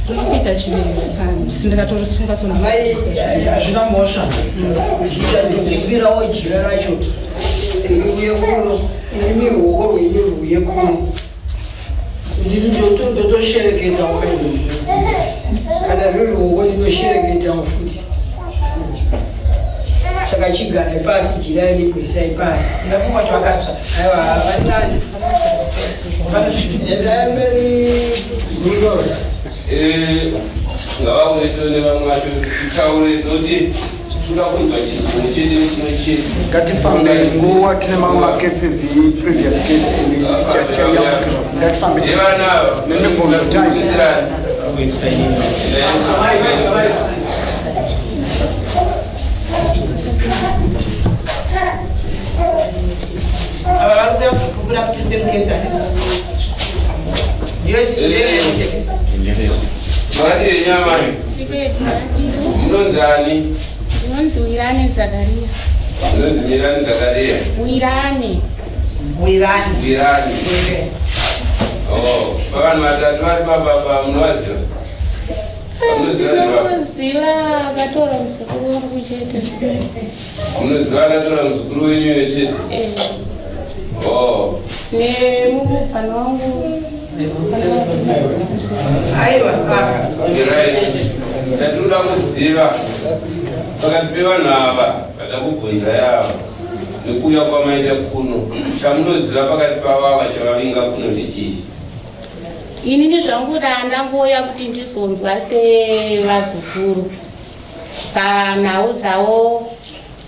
Ndinokuita chiviri sani ndikatorisunga so amai hazvina mhosva zviita ndikumbirawo jira racho riuye kuno inini ruoko rwenyu rwuye kuno ndini ndotoshereketawo kana ruri ruoko ndinoshereketawo futi saka chigarai pasi jira iri kuisai pasi Ndafunga kuti vakatsva. aiwa havanani endai mberi gurukota Eh, ngavauye tione vamwe vacho titaure nokuti tinoda kunzwa chinhu chimwe chete nechimwe chete. Ngatifambe nguva tine mamwe macases previous case ine chayamukira. Ngatifambe nemibvunzo time. Ava vari kuuya kuzopupura futi same case handiti? Ndiyo chete. Makadii henyu amai? Munonzi ani? Ndinonzi Wirane Zakaria. Munonzi Mirani Zakaria. Wirane. Wirani. Wirani. Oh, pavanhu vatatu vari pababa munovaziva? Munoziva ndivava? Ndinoziva akatora muzukuru wangu chete. Munoziva akatora muzukuru wenyu iye chete? Eh, Oh, Nemubvana wangu. Aiwa. right. Ndatinoda kuziva pakati pevanhu ava vatakubvunzai ava nekuuya kwamaita kuno chamunoziva pakati pavo ava chavavinga kuno ndechii? Inini zvangu ndangouya kuti ndizonzwa sevazukuru panhau dzavo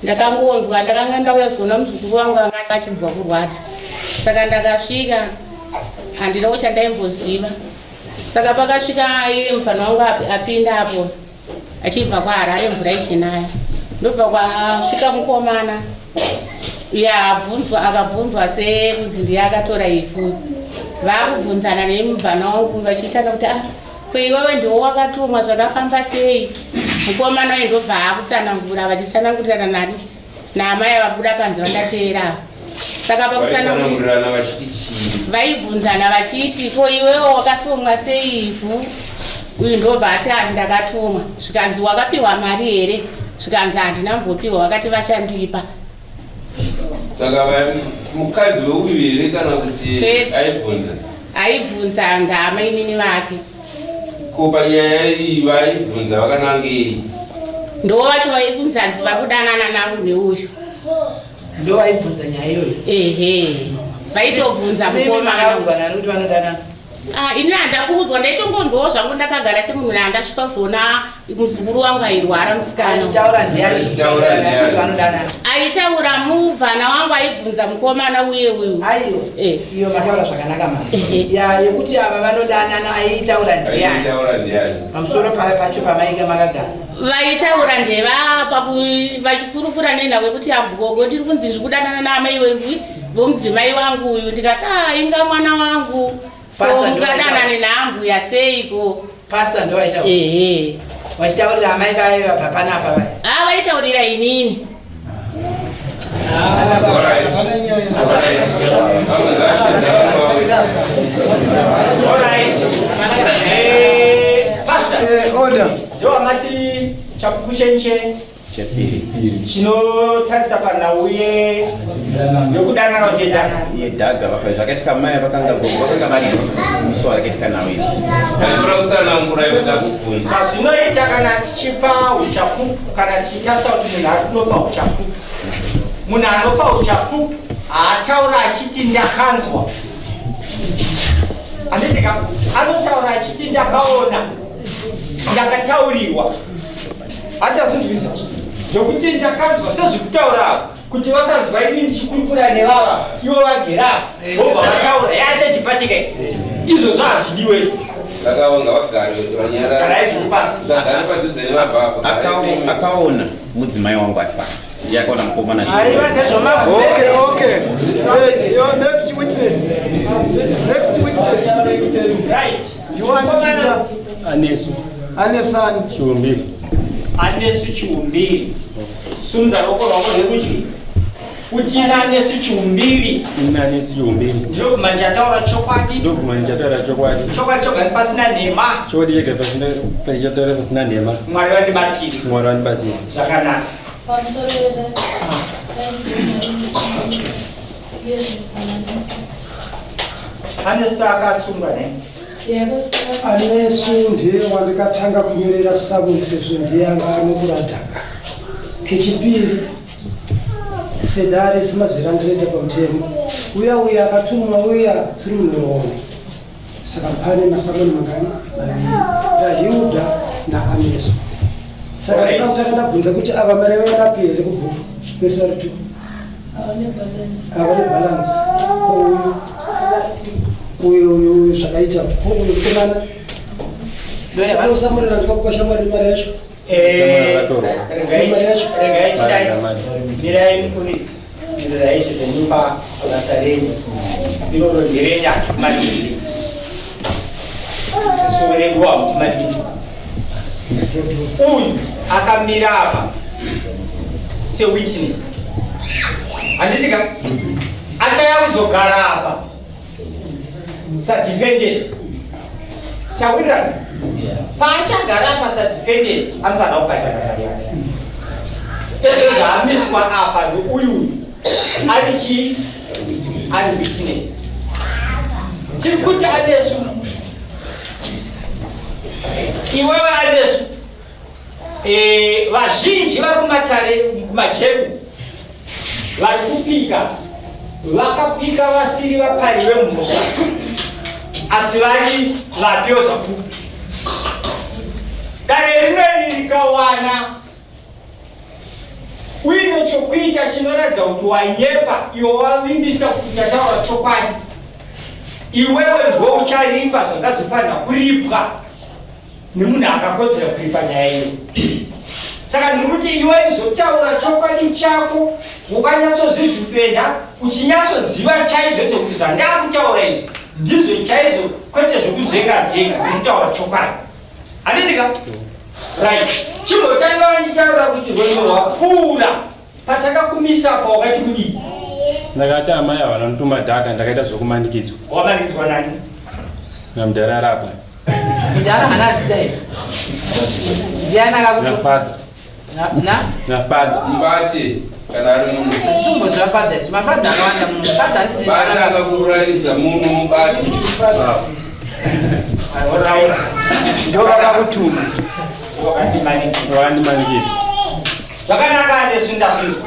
ndakangonzwa ndakanga ndauya zoona muzukuru wangu anga achinzwa kurwadza saka ndakasvika handinawo chandaimboziva saka pakasvika iye mufana wangu apinda apo achibva kwaHarare mvura ichinaya ndobva kwasvika mukomana ya abvunzwa akabvunzwa sekunzi ndiye akatora ivhu vakubvunzana nemubvana wangu vachiitana kuti ah ko iwewe ndiwo wakatumwa zvakafamba sei mukomana uyu ndobva akutsanangura vachitsanangurirana nani naamai vabuda panze vandateera ava. Saka pakutsanangurirana vachiti chii? Vaibvunzana vachiti ko iwewo wakatumwa sei ivhu? Uyu ndobva ati ah, ndakatumwa. Zvikanzi wakapiwa mari here? Zvikanzi handina mbopiwa, vakati vachandipa. Saka mukadzi weuyu here kana kuti aibvunza? Aibvunza ndaamainini vake. Ko panyaya iyi vaibvunza vakanangei? Ndo vacho vaikunzi hanzi vakudanana nangu neuyu. Ndo vaibvunza nyaya iyoyo? Ehe. Vaitobvunza mukomana. Kuti vanodanana. Ah, ini handakuudzwa ndaitongonzwawo zvangu ndakagara semunhu ndasvika kuzoona muzukuru wangu airwara musikana. Aitaura ndiani? Aitaura muvana wangu aibvunza mukomana uye uyu. Aiwa. Eh. Iyo mataura zvakanaka mama. Ya yekuti ava vanodanana aitaura ndiani? Aitaura ndiani? Pamusoro pacho pamainge makagara. Vaitaura ndevapa vachikurukura nenhau yekuti ambugogo ndiri kunzi ndiri kudanana naamai vomudzimai wangu uyu ndikati ah inga mwana wangu. Mukadanane naambuya seiko? Pastor ndo vaitaura. Ehe. Vachitaurira amai vaye vabva panapa vaya. Ah vaitaurira inini. Alright. Eh, Pastor. Eh, order. Ndio amati chapupu chenche Chepiri. Chinotarisa panhau ye yokudanana uchidana. Yedhaga vafa zvakaitika mai vakanga gogo vakanga varipo musi wakaitika nhau idzi. Ndinoda kutsanangura iwe ndakubvunza. Zvazvinoita kana tichipa uchapupu kana tichitarisa kuti munhu ari kunopa uchapupu. Munhu anopa uchapupu haataura achiti ndakanzwa. Handiti ka anotaura achiti ndakaona. Ndakataurirwa. Hatazvinzwisa zvokuti ndakanzwa sezvikutaura ava kuti vakanzwa ini ndichikurukura nevava ivo vagera apa vobva vataura yatechipatika izvozvo hazvidiwe izvozvo. Saka avo ngavagare vanyarare. Garai zviri pasi. Sagare padhuze nevabva apo. Akaona akaona mudzimai wangu ari panze. Ndiye akaona mukomana Aiwa ndezvomabvese. Okay, okay. Hey, your next witness. Next witness. Right. You want Zita? Anesu. Anesu ani? Chiumbiri. Anesu Chiumbiri. Sumudza ruoko rwako rwerudyi. Kuti ina Anesu Chiumbiri. Ina Anesu Chiumbiri. Ndinobvuma ndichataura chokwadi. Ndinobvuma ndichataura chokwadi. Chokwadi choga pasina nhema. Chokwadi chega pasina ndichataura pasina nhema. Mwari vandibatsire. Mwari vandibatsire. Zvakanaka. Anesu akasungwa ne? Anesu ndiye wandikatanga kunyorera samuni sezvo ndiye anga anokura dhaka. Kechipiri, sedare semazwiro andinoita pamutemo, uya uya akatumwa uya through nhoroondo. Saka pane masamoni mangani? Maviri, raHilda naAnesu. Saka ndoda kutanga ndabvunza kuti ava mari vayakapi here kubhuku vese vari two? Ava nebalance. Ko uyu uyu uyu uyu zvakaita ko uyu mukomana tinosamurira ndikakupa shamwari mari yacho. Eh, regai tidai mirai mufundisi mirai zvenyu pabasa renyu iroro nderenyu hatikumanikidzei isisu redu hamutimanikidzwa uyu akamira apa sewitness handiti ka achaya kuzogara apa sadefendant tawirirana paachagara apa sadefendant anofanira kubhadhara mari yake ezvo zvaamiswa apa ndouyu ari chii ari witness tiri kuti anesu iwewe anesu eh, vazhinji vari kumatare kumajeru vari kupika vakapika vasiri vapari vemhosva asi vari vapiwo zvapupu dare rimweni rikawana uine chokuita chinoratidza kuti wanyepa iwe wavimbisa kuti uchataura chokwadi iwewe ndiwe ucharipa zvakazofanira kuripwa nemunhu akakodzera kuripa nyaya iyo saka ndiri kuti iwe izotaura chokwadi chako ukanyatsozvidhifenda uchinyatsoziva chaizvo chekuti zvandakutaura izvi ndizvo chaizvo kwete zvekunzvenga nzvenga ndikutaura chokwadi handiti ka right chimbotanga wanditaura kuti rwendo rwapfuura patakakumisa apa wakati kudii Ndakati amai ava vanotuma dhaka ndakaita zvokumanikidzwa. Wamanikidzwa nani? Namudhara arapa. Mudhara haana zita here? Ndiani akakutuma? Nafadha. Na? Nafadha. Mbate kana ari muno. Ndisumboziva fadha ichi. Mafadha akawanda muno. Fadha handiti. Bate akakuratidza muno mubate. Alright. Ndo vakakutuma. Wakandimanikidza. Wakandimanikidza. Zvakanaka Anesu ndazvinzwa.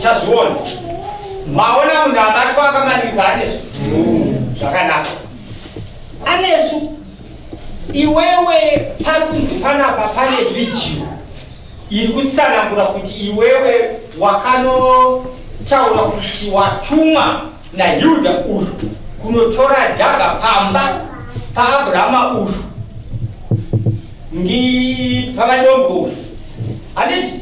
Chazviona. Maona munhu abatwa akamanikidza Anesu. Zvakanaka. Anesu iwewe pari kunzi panapa pane vhidhiyo iri kutsanangura kuti iwewe wakanotaura kuti watumwa naHilda uyu kunotora dhaga pamba paAbrahama uyu ngi pamadombo uyu handiti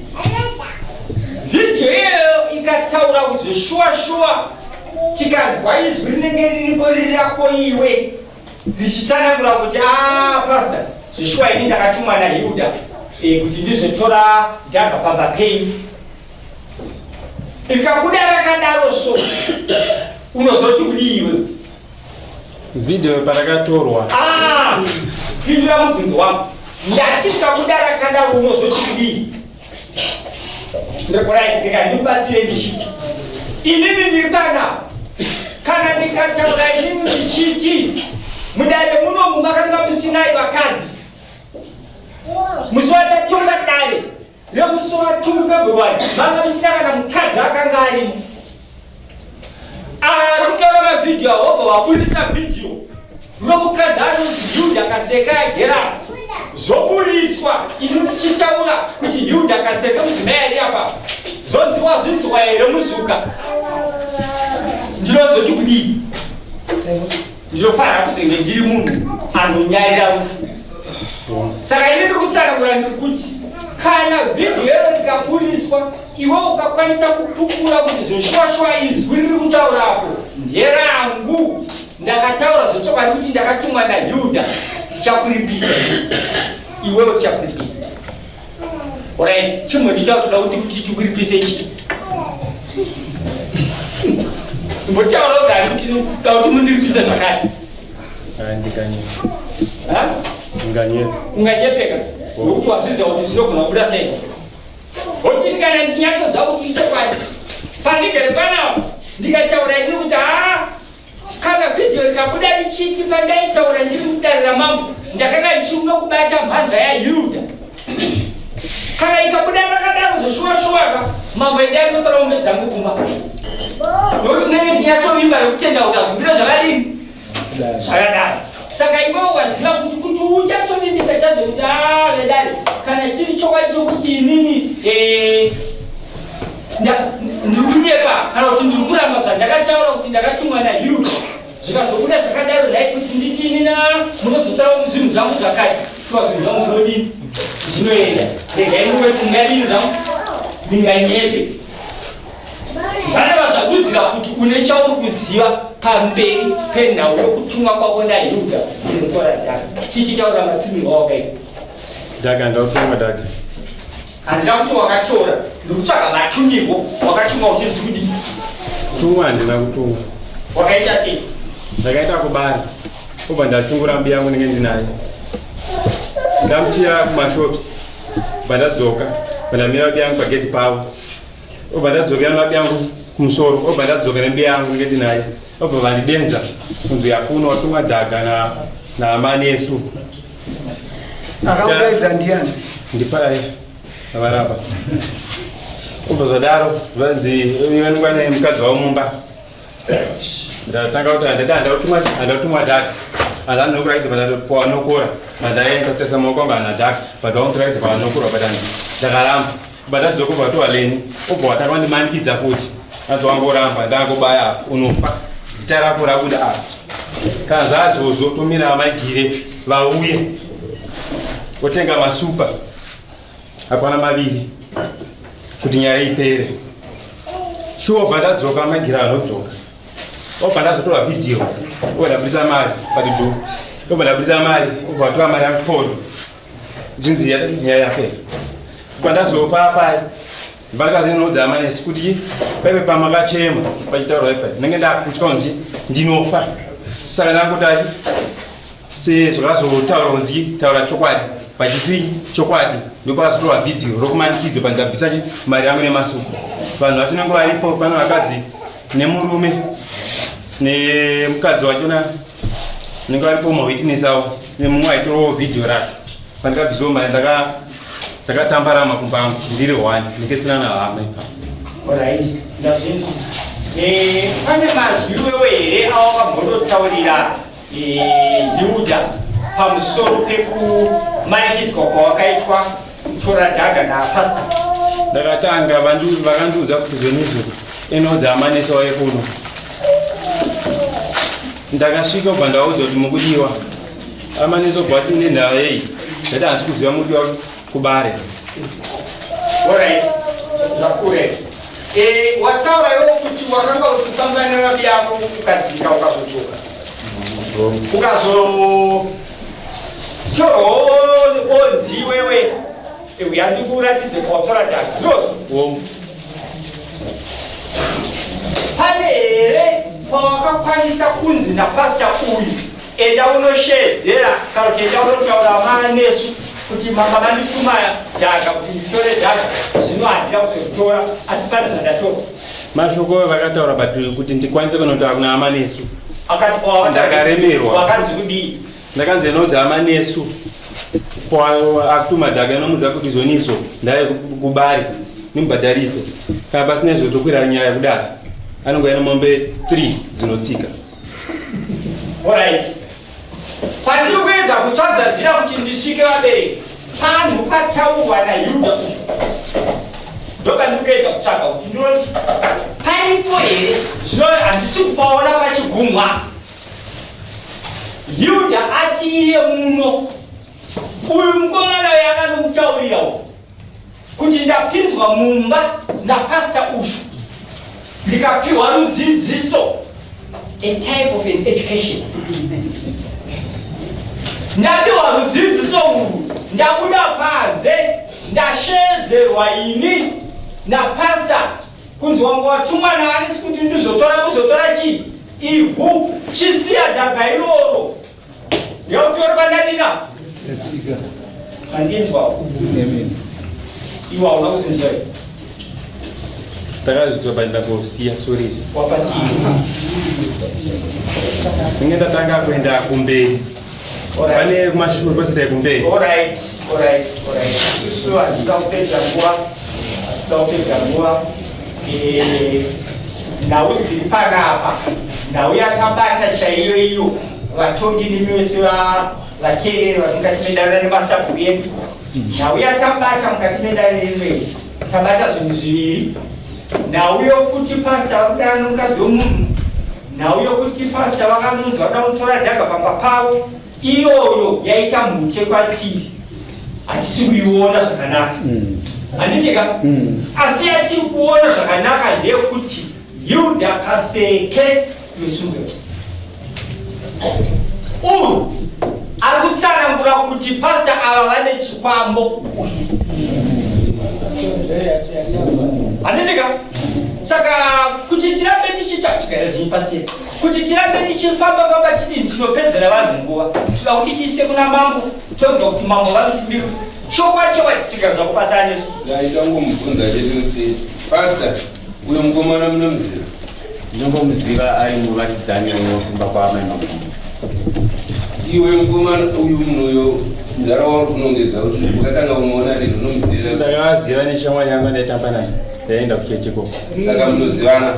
vhidhiyo iyoyo ikataura kuti zveshuwa shuwa tikanzwa izwi rinenge riripo riri rako iwe richitsanangura kuti a pasta zveshuwa ini ndakatumwa naHilda kuti ndizotora dhaga pamba penyu rikabuda rakadaro so unozoti kudii iwe? Vhidhiyo parakatorwa. Ah, pindura mubvunzo wangu. Ndati rikabuda rakadaro unozoti kudii? Right, rega ndikubatsire ndichiti inini ndiri panapa kana ndikataura inini ndichiti mudare munomu makanga musinai vakadzi musi watatonga dare remusi wa 2 February manga musina kana mukadzi akanga arimo. Ava vari kutora mavhidhiyo awobva waburitsa vhidhiyo romukadzi anonzi Hilda Kaseka agera zvoburitswa ini ndichitaura kuti Hilda Kaseka mudzimai ari apa zvonzi wazvinzwa here muzuka ndinozoti kudii? Ndinofanira kuzenge ndiri munhu anonyarira rufu. Saka ini ndiri kutsanangura ndiri kuti kana vhidhiyo iro rikaburitswa iwe ukakwanisa kupupura kuti zveshuwa-shuwa izwi riri kutaura apo nderangu ndakataura zvechokwadi kuti ndakatumwa naHilda tichakuripisa iwewe tichakuripisa. Alright, chimbonditaura toda kuti tikuripise chii? Mbotaura ugari kuti da kuti mundiripise zvakati. Ndinganyepa. Unganyepeka nokuti wazviziva kuti zvinogona kubuda sei. Hotini kana ndichinyatsoziva kuti ichokwadi pandigere panapo ndikataura ini kuti haa kana vhidhiyo rikabuda richiti pandaitaura ndiri mudare ramambo ndakanga ndichiunga kubata mhanza yaHilda kana ikabuda rakadaro zveshuwa-shuwaka mambo endai totora mombe dzangu kumba nokuti ndinenge ndichinyatsovimba nekutenda kuti hazvibire zvakadini zvakadaro. Saka iwewe waziva kuti kuti unyatsovimbisa chaizvo kuti aa vedare kana chiri chokwadi chokuti inini ndiri kunyepa kana kuti ndiri kuramba zvandakataura kuti ndakatumwa naHilda zvikazobuda zvakadaro dai kuti nditi inina munozotora zvinhu zvangu zvakati shuwa zvinhu zvangu zvinodini zvinoenda regai muwe ndingadini zvangu ndinganyepe. Zvareva zvadudzira kuti une chauri kuziva pamberi penhau yokutumwa kwako naHilda kunotora dhaka. Chichitaura matumirwo awakaita. Dhaka ndautumwa dhaka. Handina kuti wakatora, ndiri kutsvaga matumirwo wakatumwa uchinzi kudii? Kutumwa handina kutumwa. Wakaita sei? Ndakaita kubara. Obva ndatungura mbuya yangu ndinge ndinaye. Ndamusiya kumashops. Bva ndadzoka. Bva ndamira mbuya yangu pagedhi pavo. Obva ndadzokera mabi yangu kumusoro. Obva ndadzoka nembuya yangu ndinge ndinaye. Obva vandidenza kunzi yakuno watumwa dhaga na naamanesu. Akakudaidza ndiani? Ndipai varapa. Obva zvadaro vanzi iwe naye mukadzi wavo mumba. Ndatanga kuti handada handakutumwa handakutumwa dhaka. Handanokuratidza panokora. Pandaenda kutesa maoko angu hana dhaka. But vakuratidza panokora but ndakaramba. But ndadzoka ubva watowa leni. Obva watanga wandimanikidza futi. Anzi wangoramba ndangobaya unofa. Zita rako rabuda apa. Kana zvazvozvo tomira amaigire vauye. Votenga masupa akwana maviri kuti nyaya ipere. Shuwa bva ndadzoka amaigire anodzoka. Obva ndazotora vhidhiyo. Obva ndabudisa mari pati du. Obva ndabudisa mari. Obva watora mari yangu fono. Zvinzi nyaya yapera. Bva ndazopa pai. Ndakazonoudza amanesi kuti paive pamakachema pachitaurwa ipa ndinenge ndakutya kunzi ndinofa saka ndakuti achi sezvakazotaurwa kunzi taura chokwadi pachisi chokwadi ndopakazotorwa vhidhiyo rokumanikidzwa pandabvisa mari yangu nemasuku vanhu vacho nenge varipo pane vakadzi nemurume nemukadzi wachona nenge varipo mawitness avo nemumwe aitorawo vhidhiyo racho Pandakabviswa mari ndaka ndakatambara makumbo angu ndiri one ndikesina na hama ipapo. Alright, ndazvinzwa. Eh, pane mazwi iwewe here awakambototaurira eh, Yuda pamusoro pekumanikidzwa kwawakaitwa kutora dhaga napastor? Ndakatanga vakandiudza kuti zvenizvo inoudza amaneso waye kuno. Ndakasvika ubva ndaudzwa kuti mukudiwa. Amaniso bwati nenhava yei ndati handisi kuziva mudiwa kubare. Alright, zvakure. Eh, wataura iwe kuti wakanga uchifamba nevabi yako ukadzika ukazodzoka. Ukazotorwa onzi iwewe uya ndikuratidze kwawatora dhaka. Ndozvo. Pane here pawakakwanisa kunzi napastor uyu Enda unosheedzera kana kuti enda unotaura manesu kuti manga mandituma dhaga kuti nditore dhaga zvino handina kuzotora asi pane zvandatora. Mashoko ayo vakataura but kuti ndikwanise kunotaura kuna amanesu ndakaremerwa. Wakanzi kudii? Ndakanzi enoudza amanesu akutuma dhaga inomuudza kuti izvonizvo ndave kubari nimubhadharise kana pasina izvo tokwira nyaya kudare anongouya nemombe 3 dzinotsika. Alright. Pandiri kuedza kutsvaga nzira kuti ndisvike vabereki, panhu pataurwa naYuda uyu. Ndopandiri kuedza kutsvaga kuti ndinoti paripo here zvino handisi kupaona pachigumwa. Yuda ati iye muno uyu mukomana uyu akandomutaurira uyu kuti ndapinzwa mumba napastor ushu ndikapiwa rudzidziso a type of an education ndapiwa rudzidziso urwu ndabuda panze ndasheedzerwa ini napastor kunzi wanga watumwa naanisi kuti ndizotora kuzotora chii ivhu chisiya dhaga iroro Yautori pandadina. Ndatsika. Andinzwa. Amen. Iwe hauna kuzinzwa. Takazvidzwa but ndakosiya sorry. Wapasiya. Ndinge ndatanga kuenda kumberi. Pane kumashure kwese kumberi. All right, all right, all right. Isusu asika kupedza nguva. Asika kupedza nguva. Eh, nhau dziri panapa nhau yatabata chaiyo iyo vatongi nemi vese vateereri vari mukati medare nemasabhuku edu nhau yatabata mukati medare rimwe tabata zvinhu zviviri nhau yokuti pasta vakudana nomukadzi wemunhu nhau yokuti pasta vakanonzi vada kutora dhaga pamba pavo iyoyo yaita mhute kwatiri hatisi kuiona zvakanaka handitika asi yatiri kuona zvakanaka ndeyekuti hilda kaseke misungwe uyu ari kutsanangura kuti pasta ava vane chikwambo handitika saka kuti tirambe tichiita chigara zvinyu pasi kuti tirambe tichifamba famba tidini tinopedzera vanhu nguva tinoda kuti tiise kuna mambo tonzwa kuti mambo vanotibiri chokwadi chokwadi chigara zvako pasi anesu ndaita ngomubvunza chete kuti pasta uyo mukomana munomuziva ndinongomuziva ari muvakidzani wekumba kwaamai makumbo iwe mukomana uyu munhu uyo mudhara wauri kunongedza kuti wakatanga kumuona rini unomuziva ndakaziva neshamwari yangu andaitamba naye ndaienda kuchechi ikoko saka munozivana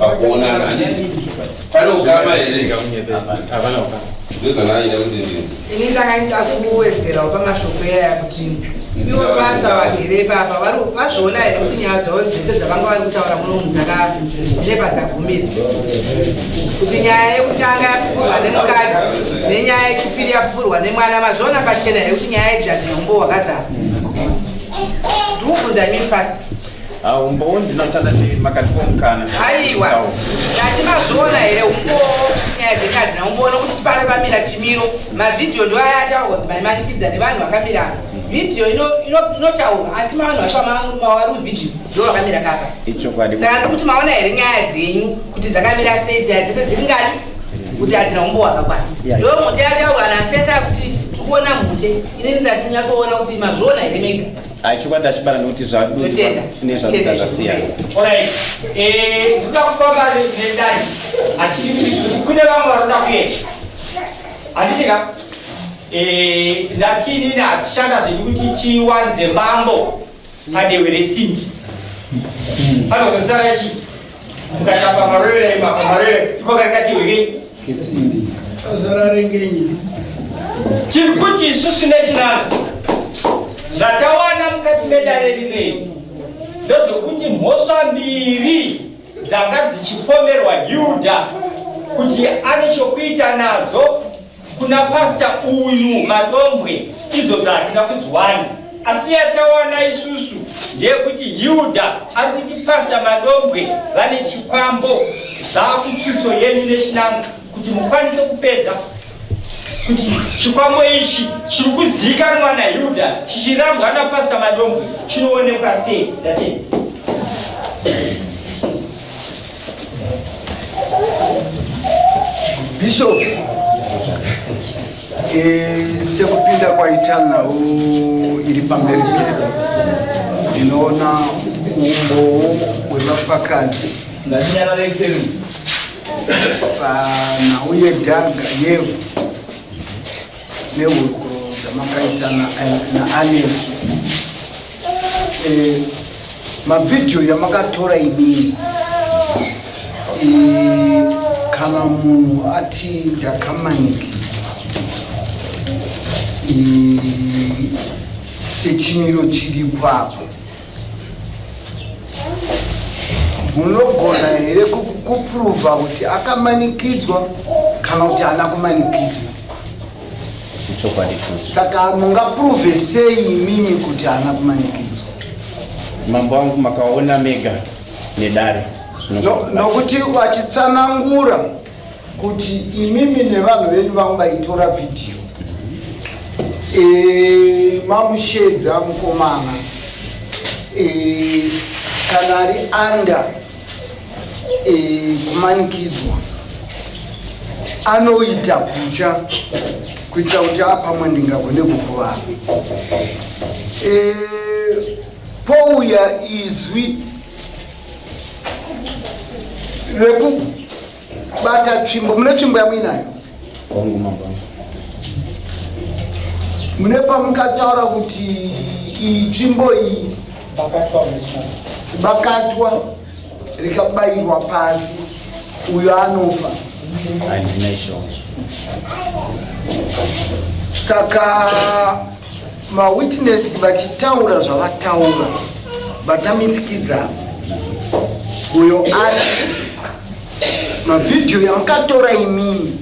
pakuonana handiti pane ukama here hapana ukama ndozvandaaida kuti ndini ini ndakaita kuwedzerawo pamashoko iyaya kuti ivo pasta vagere ipapa vazviona here kuti nyaya dzavo dzese dzavanga vari kutaura munomu dzine padzagumira kuti nyaya yekutanga yapupurwa nemukadzi nenyaya yechipiri yapupurwa nemwana mazviona pachena here kuti nyaya idzi hadzina umbo hwakazara ndikubvunza imini pasi. Umbowo ndinoshanda makatipa mukana. Aiwa, ndati mazviona here umbowo? Nyaya dzenyu hadzina umbowo nokuti tipane pamira chimiro. Mavhidhiyo ndo aya ataurwa kuti maimanikidza nevanhu vakamira apa. Vhidhiyo inotaurwa, asi mavanhu vacho vari muvhidhiyo ndo vakamira kapa. Ichokwadi. Saka ndikuti maona here nyaya dzenyu kuti dzakamira sei? Dzaya dzese dziri ngati kuti hadzina umbowo hwakakwana. Ndo mute yataurwa nasesa kuti tikuona mute. Inini ndati munyatsoona kuti mazviona here mega. Chokwadi achibara nekuti zvadudzwa nezvadudzwa zvasiyana. Alright. Ndinoda kufamba nedare. Hatidi kune vamwe varikuda kuenda. Handiti ka? Ndati inini hatishanda zvedu kuti tiwanze mbambo padehwe retsindi. Panozosara chii? Mukatamba marwere imapa marwere iko karikati hweke. Tiri kuti isusu nechinanga zvatawana mukati medare rinei ndezvekuti mhosva mbiri dzanga dzichipomerwa Hilda kuti ane chokuita nadzo kuna pasta uyu Madombwe idzo dzahatina kudziwana, asi yatawana isusu ndeyekuti Hilda ari kuti pasta Madombwe vane chikwambo. Zvakutsutso yenyu nechinanga kuti mukwanise kupedza kuti chikwambo ichi chiri kuzivikanwa naHilda chichirambwa napasta Madombwe chinoonekwa sei. Ndatenda. Bishop, sekupinda kwaita nhau iri pamberi pedu, ndinoona umbowo hwevafakazi panhau yedhaga yevhu nehurukuro dzamakaita naAnesu. Mavhidhiyo yamakatora imini, kana munhu ati ndakamanikidzwa, sechimiro chiripo apa, munogona here kupruvha kuti akamanikidzwa kana kuti haana kumanikidzwa? Chokwadi. Saka mungapruvhe sei imimi kuti haana kumanikidzwa? Mambo wangu, makaona mega nedare. Nokuti vachitsanangura kuti imimi nevanhu venyu vangu vaitora vhidhiyo, mamushedza mukomana, kana ari under kumanikidzwa anoita kutya kuitira kuti apamwe ndingagone kukuvara. Pouya izwi rekubata tsvimbo. Mune tsvimbo yamuinayo? Hongu, mambo wangu. Mune pamukataura kuti iyi tsvimbo iyi bakatwa rikabayirwa pasi uyo anofa? Handina ishoko. Saka mawitness vachitaura zvavataura, vatamisikidza uyo ati mavhidhiyo yamukatora imimi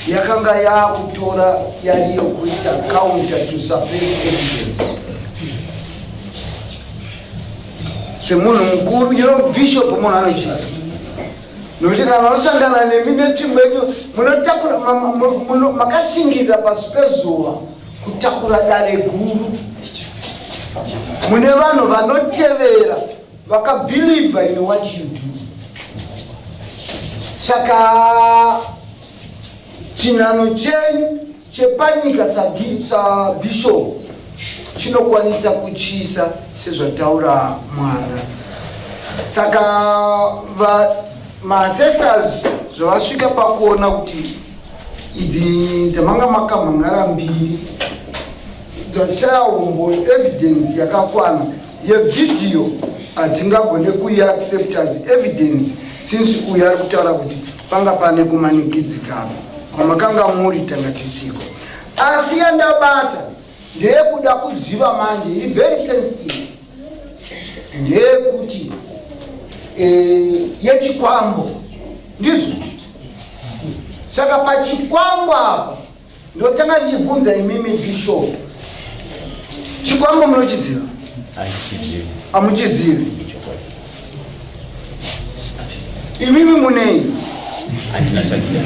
yakanga yakutora yari yokuita counter to suppress evidence. Semunhu mukuru, bishop, munhu anochisa nokuti kana vanosangana nemi netsvimbo yenyu munotakura, makashingirira pasi pezuva kutakura dare guru, mune vanhu vanotevera vakabelieve in what you do. Saka chinhano chenyu chepanyika sabishop chinokwanisa kuchisa sezvataura mwana. Saka maassessors zvavasvika pakuona kuti idzi dzamanga makamhangara mbiri dzashaya umbo, evidence yakakwana yevhidhiyo hatingagone kuiaccept as evidence, since uyo ari kutaura kuti panga pane kumanikidzikana kwamakanga muri tanga tisiko. Asi yandabata ndeyekuda kuziva manje, iri very sensitive, ndeyekuti yechikwambo ndizvo. Saka pachikwambo apa ndotanga ndichibvunza imimi bishop, chikwambo munochiziva? Handichizivi. Hamuchizivi? Imimi munei? Handina chandina.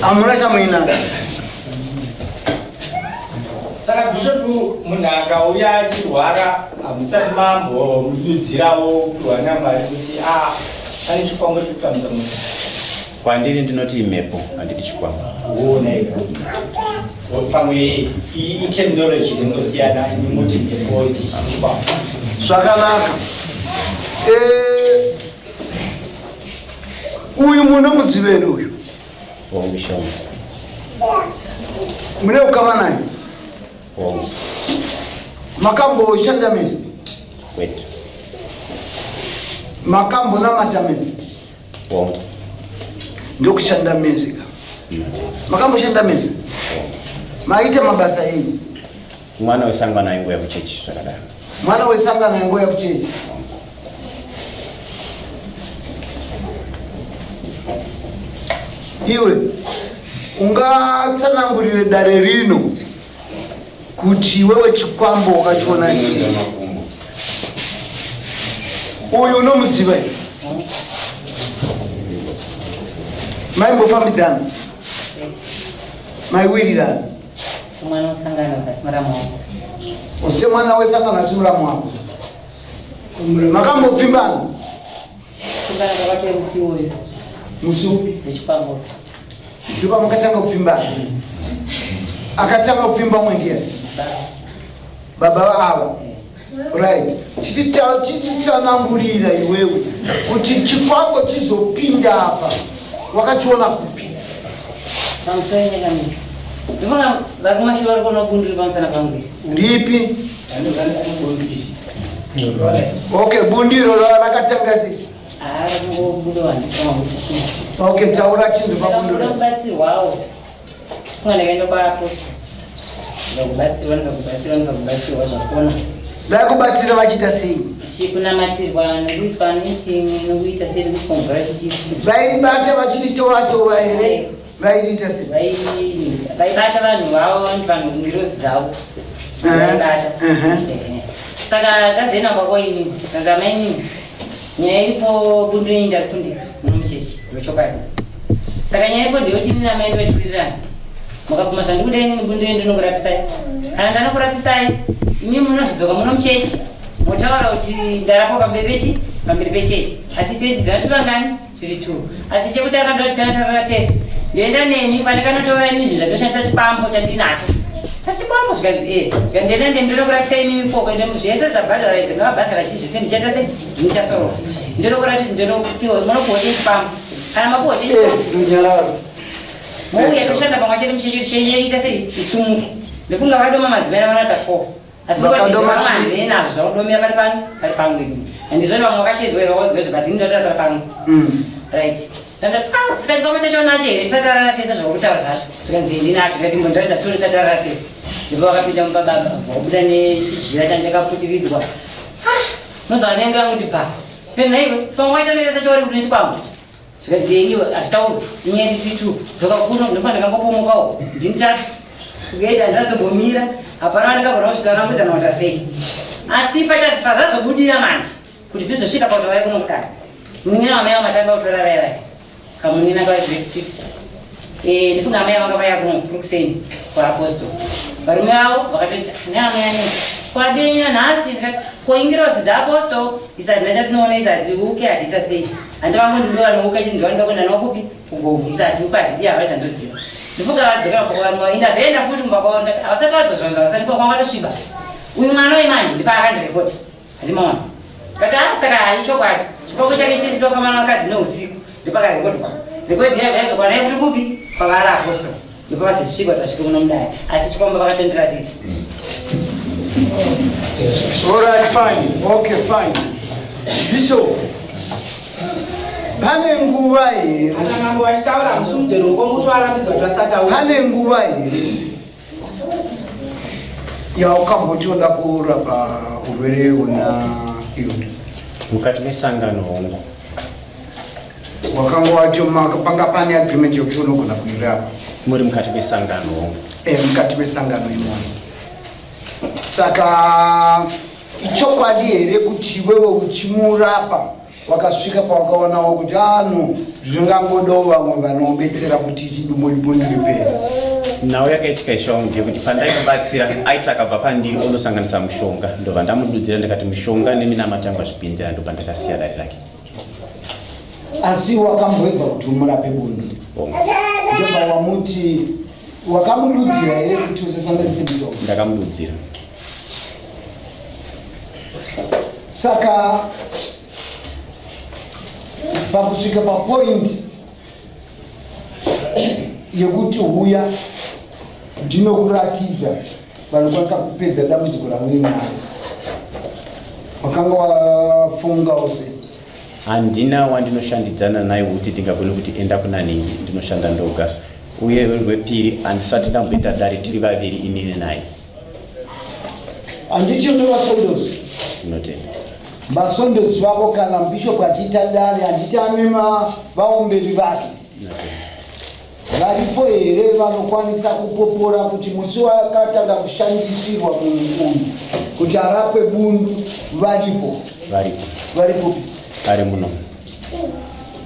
Hamuna chamuinacho. Saka bishop munhu akauya achirwara hamusati mambomududzirawo kupiwa namwari kuti a ah, pane chikwambo chiri kutambudza munhu. Kwandiri ndinoti imhepo handidi chikwambo. Uona pamwe iterminology inongosiyana muti mhepo chikwambo. Zvakanaka. Eh, uyu munomuziva here uyu? Hongu shoma. Mune ukama naye? Hongu. Makamboshanda mese? Kwete. Makambonamata mese? Hongu. Ndokushanda mese ka. Makamboshanda mese? Maita mabasa enyu? Mwana wesangano aingoya kuchechi zvakadaro. Mwana wesangano aingoya kuchechi. Iwe ungatsanangurire dare rino kuti iwewe chikwambo wakachiona sei? Uyu unomuziva here? Maimbofambidzana? Maiwirirana? Semwana wesangano akasimura maoko. Semwana wesangano asimura maoko. Makambopfimbana? Pfimbana kwakatouya musi iwoyo. Musi upi? Wechikwambo. Ndipo makatanga kupfimbana. Akatanga kupfimba umwe ndiye? Baba ava. Right. Chititsanangurira iwewe kuti chikwambo chizopinda apa wakachiona kupi? Pamusoro nyaka mimi. Ndivona vari kumashure vari kuona bundu riri pamusana pangu. Ripi? Okay, bundiro rakatanga sei? Ah, rakungobuda handisama kuti chii. Okay, taura chinhu pabundiro. Kubatsirwawo. Funga ndakaenda kwaApostle. Ndikakubatsirwa, ndikakubatsirwa, ndikakubatsirwa zvakona. Vakubatsira vachiita sei? Chikunamatirwa nekuiswa anointing nokuita sei nekukomvura chichi. Vairibata vachiritora tova here? Vairiita sei? Vaibata vanhu vavo vanhu vanhu ngirozi dzavo. Vaibata. Saka tazoenda kwako ini, kanzi amai inini nyaya iripo bundu yenyu ndarikundika muno muchechi ndochokwadi. Saka nyaya iripo ndeyekuti ini namai ndotiwirirana. Mukabvuma zvandikuda inini bundu yenyu ndinokurapisai. Kana ndanokurapisai imi munozodzoka muno muchechi motaura kuti ndarapwa pamberi pechi pamberi pechechi asi tichiziva kuti vangani tiri two asi chekutanga ndoda kuti tanga tese ndoenda nemi kwandikanotora ini zvinhu zvatoshandisa chikwambo chandinacho pachikwambo zvikanzi e zvikanzi ndoenda nemi ndoda kurapisa imimi koko ende zvese zvabhadhara idzi ndavabhadhara vachii zvese ndichaita se ndichasorova ndoda kurati ndonopiwa munopiwa chechikwambo kana mapiwa chechikwambo mouya toshanda pamwe chete muchechiita sei isumuke ndofunga vadoma madzimai vanoita four asi vakadomazve nazvo zvaudomira pari pano pari pangu ini handizvoni vamwe vakashedzwa here vakanzwa izvo but ini ndotara pari pangu mm. right ndandati ah saka chikwama chacho nacho here tisati arara tese zvauri kutaura zvacho zvikanzi ndinacho ndikati mbondaridza tore tisati arara tese ndipo vakapinda mumba baba vakubuda nechijira change chakaputiridzwa ah, nozva anenge anguti ba penhaiwe saka waita nerese chauri kuti nechikwama Zvikanzi iwe hazvitaurwi inyaya ndiri two dzoka kuno ndopa ndakangopomokawo ndini tatu kuenda ndazombomira hapana ndakagona kusvika rambudzana kuita sei asi pazvazobudira manje kuti zvizosvika pakuti vauya kuno kudare munin'ina wamai vamatanga kutora vaya vaya kamunina kava grade six eh, ndifunga amai vanga vaya kuno kurukuseni kuapostle varume vavo vakatoita neamai anei kwadenya nhasi ndikati koingirosi dzaapostol isati ndachatinoona isati uke hatiita sei Handi vangondidova nouka chini ndovanoda kuenda navo kupi kugomo isati uko hatidi hava chandoziva ndifunga vadzokera kumba kwavo indazoenda futi kumba kwavo ndati havasati vadzoka zvangu havasati kwa kwanga vatosviba uyu mwana uyu manje ndipa akandirekota hatimaona kati ah saka hayi chokwadi chikwambo chake chese ndofamba navakadzi neusiku ndipakarekodwa rekodi yabva yadzoka naye futi kupi kwavari apostol ndipo vasisvikwa tasvike kuno mudare asi chikwambo vakatondiratidza Alright, fine. Okay, fine. Bishop, pane nguva here? Ana mambo vachitaura musumudzero womuti warambidzwa kuti vasataura. Pane nguva here yaukamboti oda kurapa urwere una Hilda? Mukati mesangano hongu. Wakanga wati panga pane agreement yokuti unogona kuirapa. Muri mukati mesangano hongu. Eh, mukati mesangano imomo. Saka ichokwadi here kuti iwewe uchimurapa wakasvika pawakaonawo kuti ano zvingangodawo vamwe vanobetsera kuti chidumbu bundu ripere? Nhau yakaitika ishe wangu ndeyekuti pandaimubatsira aiti akabva pandiri onosanganisa mushonga, ndobva ndamududzira ndikati mushonga neminamato yangu hazvipindirani, ndobva ndakasiya dare rake. Asi wakamboedza kuti umurape bundu? Ndobva wamuti wakamududzira here kuti usasanganise mushonga? Ndakamududzira. Saka pakusvika papoint yekuti huya ndinokuratidza vanokwanisa kupedza dambudziko ramuinaro, wakanga wafungawo sei? Handina wandinoshandidzana naye wekuti ndingagone kuti enda kuna nhingi, ndinoshanda ndoga. Uye rwepiri handisati ndamboita dare tiri vaviri inini naye. Handiti une vasondosi? Ndinotenda. Vasondosi vako kana bishop achiita dare handiti ane vaomberi vake? Varipo here vanokwanisa kupopora kuti musi wakatanga kushandisirwa munhu uyu kuti arapwe bundu varipo? Varipo. Varipo. Ari muno.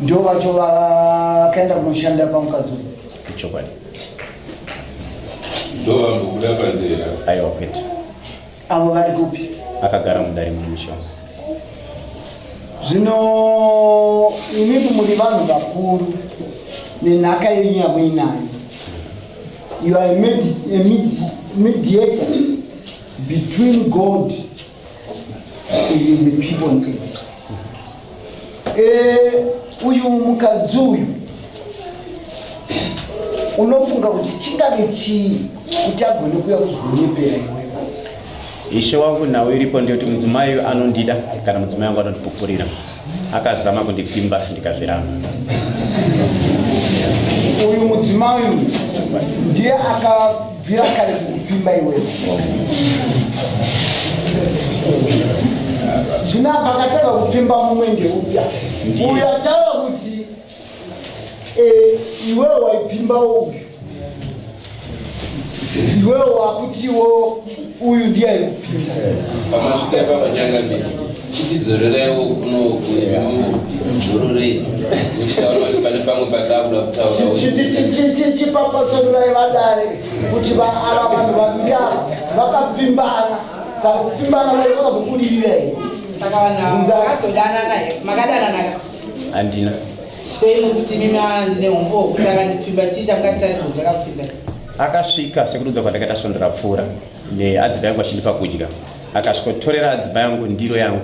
Ndio vacho vakaenda kunoshanda pamukadzi uyu? Ichokwadi. Ndo vambobuda panzira? Aiwa, kwete. Avo vari kupi? Akagara mudare muno mushonga. Zvino imimi muri vanhu vakuru nenhaka yenyu yamuinayo. You are a mediator between God and the people on earth. Uyu mukadzi uyu unofunga kuti chingave chii kuti agone kuuya kuzonyepera iwewe? Ishe wangu, nhau iripo ndeyekuti mudzimai uyu anondida, kana mudzimai wangu anondipupurira. Akazama kundipfimba ndikazviramba. Uyu mudzimai uyu ndiye akabvira kare kukupfimba iwewe? Zvino apa akatanga kupfimba mumwe ndeupya uyu ataura kuti iwewe waipfimbawo uyu, iwewe wakutiwo uyu ndiye aikupfimba. Pamasvika ipapa changamire, chitidzoreraiwo kunoku, mudzororei kuti taona kuti pane pamwe patakuda kutaura. Chipapatsanurai vadare kuti ava vanhu vaviri ava vakapfimbana, saka kupfimbana vai vakazobudirira here? Saka vanhu vakazodanana here? Makadanana? Handina. Sei mukuti mimi ndine umbo hwekuti akandipfimba? Chii chamungatiratidza kuti akapfimba? Akasvika sekududza kwandakaita svondo rapfuura neadzimai yangu achindipa kudya, akasvikotorera adzimai yangu ndiro yangu,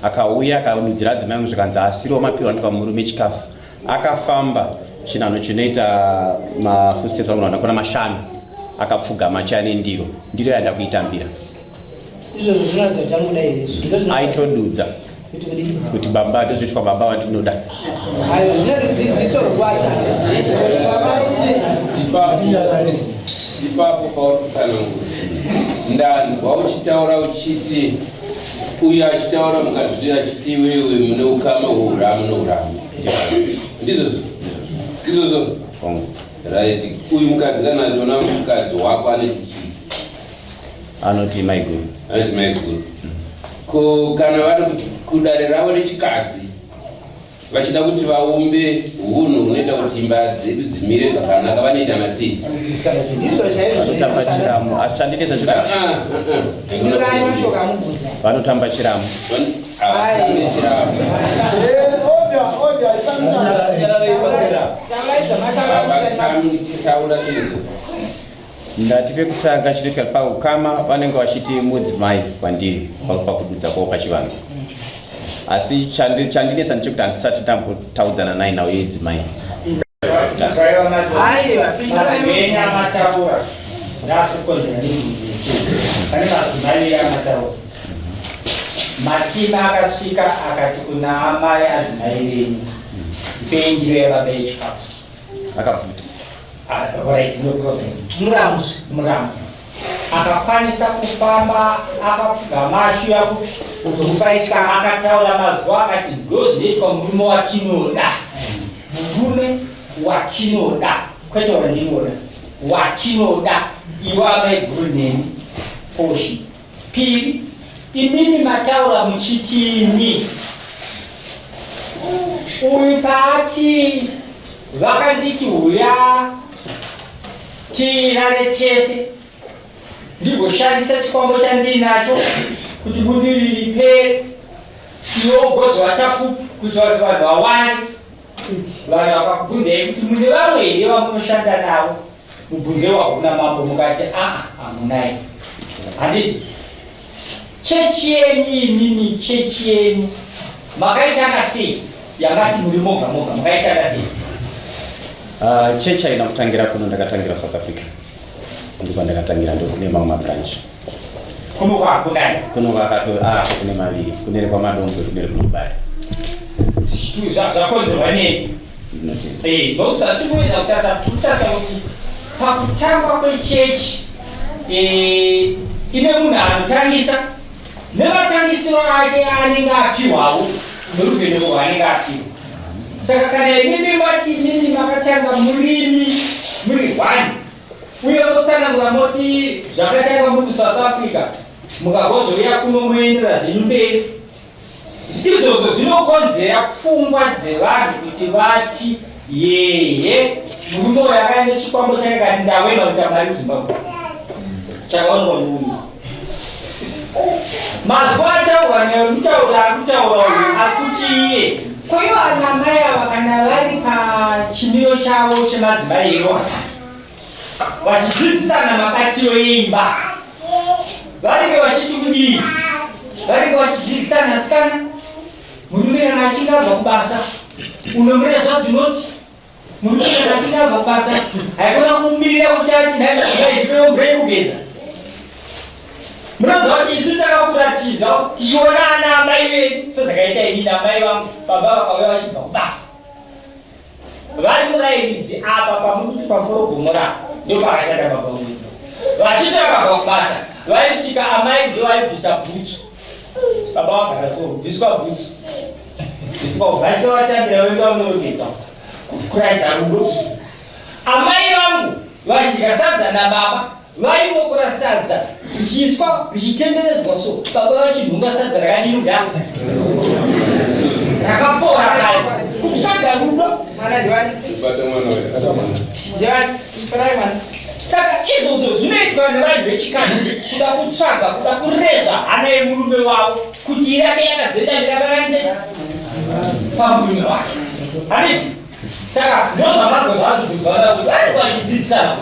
akauya akanudzira adzimai yangu, zvikanzi asiriwo mapirwa ndikwa murume chikafu. Akafamba chinhanho chinoita mafootsteps anogona kuna mashanu, akapfugama chaya nendiro, ndiro yanda kuitambira. Izvozvo zvinoratidza kuti anokuda here? Aitodudza Kuti kudii? Kuti baba, ndozvitwa baba vandinoda. Ayo zvine rudzidziso rwakwadza. Ipapo pauri kutsanangura, ndanzwa uchitaura uchiti uyu achitaura, mukadzi uyu achiti iwewe mune ukama hweuramu neuramu, ndizvozvo? Ndizvozvo? Right. Uyu mukadzi kana achiona mukadzi wako aneti chii? Anoti maiguru. Anoti maiguru. Ko kana vari kudare ravo rechikadzi vachida kuti vaumbe hunhu hunoita kuti imba dzedu dzimire zvakanaka, vanoita masii? Ndizvo chaizvo. Vanotamba chiramu, asi chanditesa chikuti Nyurai mashoko amubvunza. Vanotamba chiramu. Havatambi chiramu. Order, order. Taurai zvamataura. Havatambi. Taura chinhu. Ndati pekutanga chinoitika paukama vanenge vachiti mudzimai kwandiri pakududza kwavo pachivanhu, asi chandinetsa ndechekuti handisati ndambotaudzana naye nhau yedzimai. Aiwa, pindurai. Mazwi amataura ndaakukonzera nemhuri. Pane madzimai amataura, Matima akasvika akati kuna amai, adzimai venyu, ndipei ndiro yababa yechikafu. Akabvuta. Ah, alright, no problem. Muramu. Muramu akakwanisa kufamba akapfugama achiuya kuzokupai chikafu. Akataura mazuva akati ndozvinoitwa murume watinoda, murume watinoda, kwete wandinoda, watinoda, iwe amai guru neni koshi. Piri, imimi mataura muchitini? Uyu paati vakanditi huya tirare tese ndigoshandisa chikwambo chandiinacho kuti budiriro ripere, iwe ugozova chapupu kuitira kuti vanhu vawane. Vanhu vakakubvunzai kuti mune vamwe here vamunoshanda navo, mubvunzo wahuna mambo mukati aa hamunai, handiti? Chechi yenyu imimi, chechi yenyu makaitanga sei? Yamati muri moga moga, makaitanga sei? Chechi haina kutangira kuno, ndakatangira South Africa, ndiko ndakatangira, ndokune mamwe mabranch. Kuno kwakunai? Kuno kwakato kune maviri, kune rekwaMadongwe, kune rekunobari. Zvakonzerwa nei? Ndinotenda. Nokuti tikuedza kutarisa, tikutarisa kuti pakutangwa kwechechi ine munhu anotangisa nematangisiro ake aanenge apiwawo neruvheneko rwaanenge apiwa. Saka kana imimi mati imimi makatanga murimi muri one, uye motsanangura moti zvakatanga muri kuSouth Africa, mukagozouya kuno moendera zvenyu mberi, izvozvo zvinokonzera pfungwa dzevanhu kuti vati yehe, murume uyu akaenda chikwambo chake kati ndawenda kuita mari kuZimbabwe, chakaonekwa nouyu. Mazuva ataurwa nemutaura akutaura uyu akuti iye koivo anamai ava kana vari pachimiro chavo chemadzimai erwakare vachidzidzisana mabatiro eimba, vanenge vachiti kudii? Vanenge vachidzidzisana tsikana, murume kana achinge abva kubasa unomurezva zvinoti murume kana achinge abva kubasa haikona kumumirira kuti ati nhai mvura yekugeza. Munoziva kuti isu takakuratiza tichiona ana amai vedu sezvakaita ini namai vangu, baba vakauya vachibva kubasa vari murairidzi apa pamuti paforogomora, ndopakashanda baba wedu. Vachiti vakabva kubasa vaisvika, amai ndo vaibvisa bhutsu, baba vagara so, bviswa bhutsu, bviswa, vachita vatambira voenda unorongedza kuratidza rudo. Amai vangu vachidya sadza nababa vaimokora sadza richiiswa richitenderedzwa so, baba vachinhunga sadza rakadini kuda rakapora kare, kutsvaga rudo. Bata mwana uyu. Saka izvozvo zvinoitwa nevanhu vechikadzi kuda kutsvaga, kuda kurezva hana yemurume wavo kuti irambe yakazendamira varande pamurume wake, handiti? Saka ndozvamazwa zvazobvunzana kuti vanenge vachidzidzisana.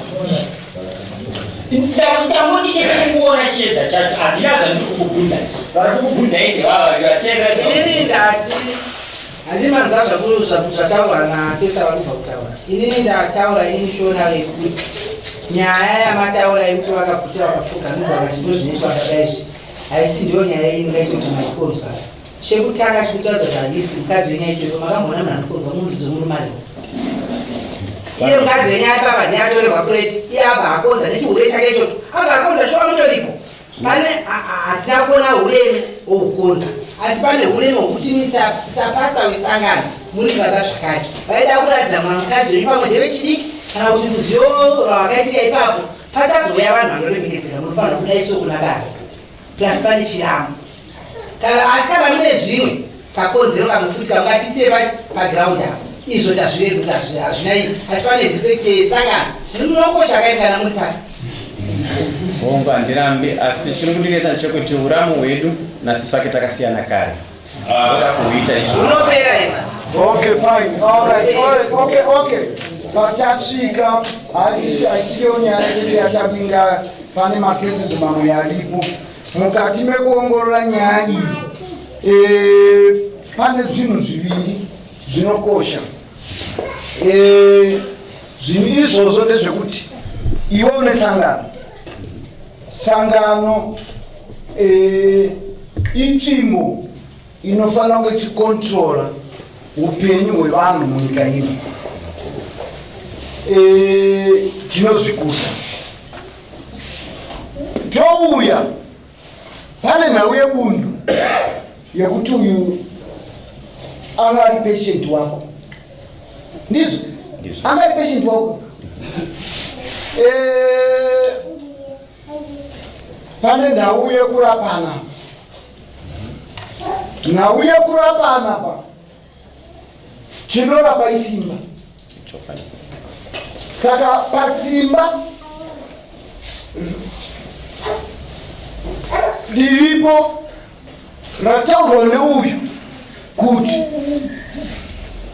Ndangoti chete kungoona chiedza chacho, handina zvandiri kukubvunza. Vari kukubvunzai ndevava vateerera. Inini ndati handini manzwa zvataurwa nasesa vari kubva kutaura. Inini ndataura inini shona yekuti nyaya yamataura yekuti vakabvutira vakafugamidza vakati ndo zvinoitwa zvakadai izvi, haisi ndiyo nyaya ingaite kuti maikonzwa. Chekutanga chikutaridza kuti handisi mukadzi wenyaya ichocho, makamboona munhu anokonzwa munhu dzomurume aripo? Iye mukadzi wenyaya papa ndiye atorerwa pureti, iye abva akonza nechihure chake ichocho, abva akonza shuwa mutoriko pane hatina kuona ureme hwoukonza, asi pane ureme hwokuti sapasta wesangano muri baba zvakati vaida kuratidza mwana mukadzi wenyu pamwe ndevechidiki kana kuti ruzivo rwavakaitika ipapo pachazouya vanhu vanoremekedzeka, munofanira kudai sokuna baba, plus pane chiramo kana. Asi kana mune zvimwe kakonzero kamwe futi kamungatisire paground apo, izvo tazvirerutsa, hazvina izvi, asi pane respect yesangano munokosha kai kana muri pasi. Hongu, handirambi, asi chiri kundinetsa ndechekuti uramu hwedu nasisi vake takasiyana kare, ndoda kuhuita izvo. Unopera iwe. Okay, fine. All right, all right. Okay. Patasvika, haisiyo nyaya yedu yatapinda, pane macases mamwe aripo. Mukati mekuongorora nyaya iyi, pane zvinhu zviviri zvinokosha. Zvinhu izvozvo ndezvekuti iwe une sangano. Sangano itsvimbo inofanira kunge ichikontrola upenyu hwevanhu munyika ino. Tinozvikudza touya pane nhau yebundu yekuti uyu anga ari patient wako, ndizvo? Anga ari patient wako. Pane nhau yekurapana. Nhau yekurapana pa chinorapa isimba. Saka pasimba riripo rataurwa neuyu kuti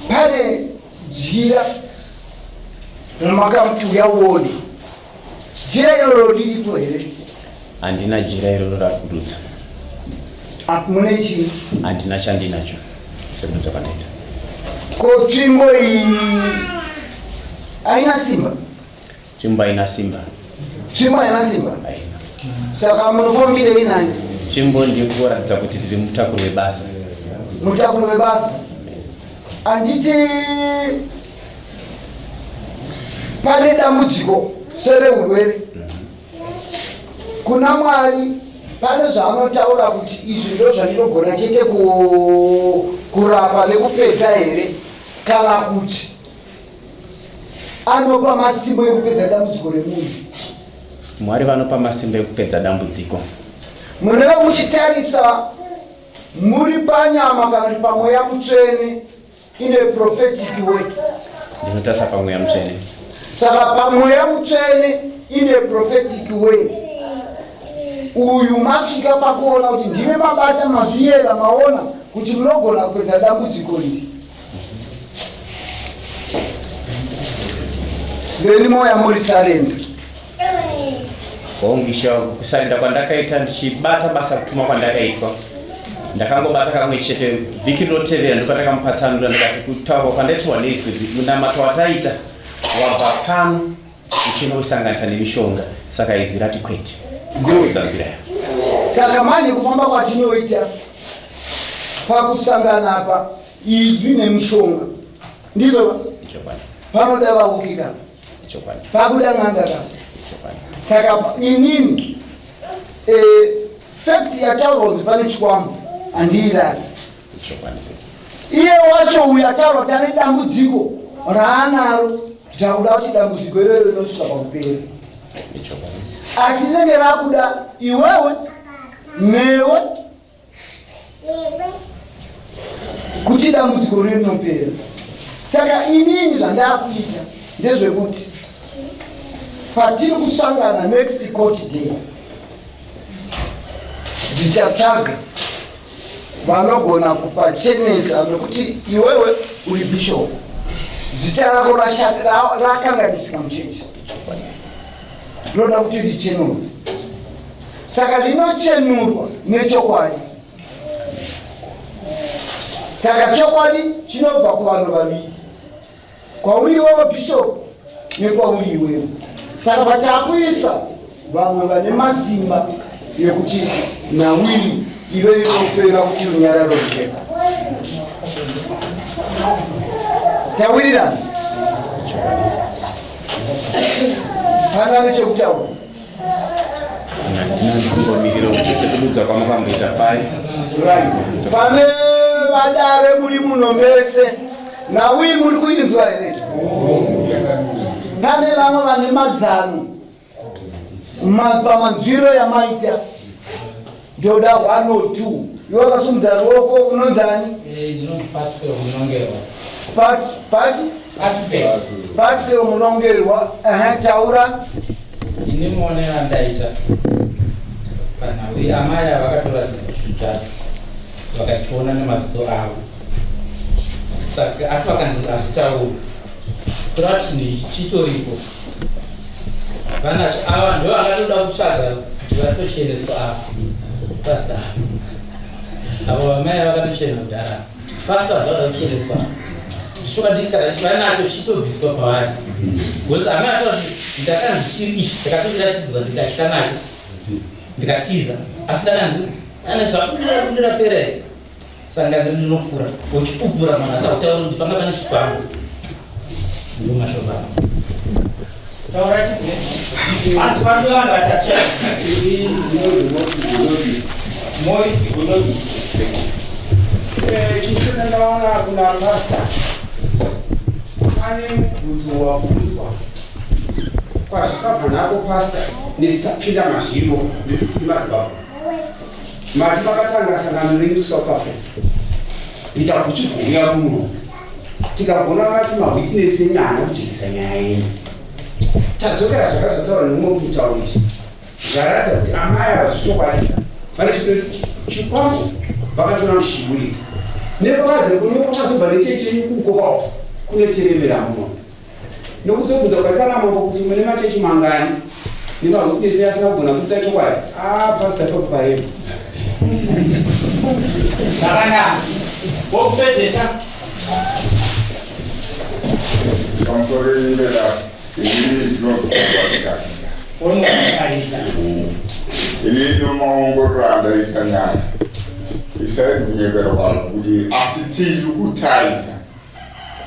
pane jira ramakamuti uya uone jira iroro riripo here? Handina jira iroro rakududza. Mune chii? Handina chandinacho sekududza kwandaita. Ko tsvimbo iyi haina simba? Tsvimbo haina simba. Tsvimbo haina simba? Saka munofambirei nani? Tsvimbo ndikuratidza kuti ndiri mutakuri webasa. Mutakuri webasa? Handiti pane dambudziko serehurwere kuna Mwari pane zvaanotaura kuti izvi ndo zvandinogona chete kurapa nekupedza here, kana kuti anopa masimba ekupedza dambudziko remunhu? Mwari vanopa masimba ekupedza dambudziko. Munenge muchitarisa muri panyama kana kuti pamweya mutsvene in a prophetic way? Ndinotarisa pamweya mutsvene. Saka pamweya mutsvene in a prophetic way, uyu masvika pakuona kuti ndime mabata mazviyera, maona kuti munogona kupedza dambudziko iri, then moya muri surrender. Hongisha, kusurrender kwandakaita ndichibata basa kutuma kwandakaitwa, ndakangobata kamwe chete. Vhiki rinotevera ndopatakamupatsanura, ndikati kutaurwa kwandaitirwa neizwi, munamato wataita wabva pano uchinosanganisa nemishonga, saka izwi rati kwete. Good. Nzira yayo. Saka manje kufamba kwatinoita pakusangana apa izwi nemushonga, ndizvo? Ichokwadi. Panoda vaukika. Ichokwadi. Pabuda n'anga ka. Ichokwadi. Saka inini fact yataurwa kunzi pane chikwambo handiirasi. Ichokwadi. Iye wacho uyu ataurwa kuti ane dambudziko raanaro, ndakuda kuti dambudziko iroro rinosvika pakupera. Ichokwadi. Asi rinenge rakuda iwewe newe kuti dambudziko rinopera. Saka inini zvandakuita ndezvekuti patiri kusangana next court day, ndichatsvaga vanogona kupachenesa, nekuti iwewe uri bishop, zita rako rakanganisika muchechi, rinoda kuti richenurwe. Saka rinochenurwa nechokwadi. Saka chokwadi chinobva kuvanhu vaviri, kwauri iwewe bishop nekwauri iwewe. Saka patakuisa vamwe vane masimba yekuti nhau iyi ive inopera kuti runyararo ruveko. Tawirirana? Pana nechekutaura? Handina, ndikungomirira kuti sekududza kwamakamboita pai. Right. Pane vadare muri muno mese, nhau iyi muri kuinzwa here? Pane vamwe vane mazano pamanzwiro yamaita? Ndoda 1 or 2. Iwe wakasumudza ruoko, unonzani? Pati Patfe Munongerwa. Ehe, taura. Ini muonero andaita panhau, amai ava vakatoratidza chinhu chacho, vakachiona nemaziso avo. Saka asi vakanzi hazvitauri, kureva kuti chinhu ichi chitoripo, vanacho ava. Ndo vakatoda kutsvaga kuti vatocheneswa ava pastor avo. Vamai ava vakatochena kudhara, pastor vada kucheneswa chokwadi. Kana vanacho chitobviswa pavari, because amai ataura kuti ndakanzi chiri ichi, ndakatochiratidzwa, ndikatya nacho, ndikatiza, asi ndakanzi ane zvakudira kudira pera here, sangano rinokura uchipupura munhu asakutaura kuti panga pane chikwambo. Ndo mashoko ako. Hanzi pano vanhu vatatu. Morris Gunobi. Chinhu chandaona kuna pastor, pane mubvunzo wabvunzwa. Kwazvikabva nako pasta nesu tapinda mazviriwo nekuti mazimbabwe mati makatanga sangano renyu kusouth africa ita kuchigouya kuno tikagona vati mawitness enyu haana kujekesa nyaya yenyu tadzokera zvakazotaura nemumwe mutauro izvi zvaratidza kuti amai ava zvichokwadi vane chinoti chikwambo vakatora muchiburitsa nepakadze kuno kwakazobva nechechenyu kuko kune teremera muno nokuzobvunza kwaita namambo kuti mune machechi mangani nemawitness asina kugona kuita chokwadi ah pastor top parema zvakanaka wokupedzesa pamusoro imbera inini ndinokuaikaita unokaridza inini nomaongororo andaita nyaya isai kunyepera vanhu kuti asi tiri kutarisa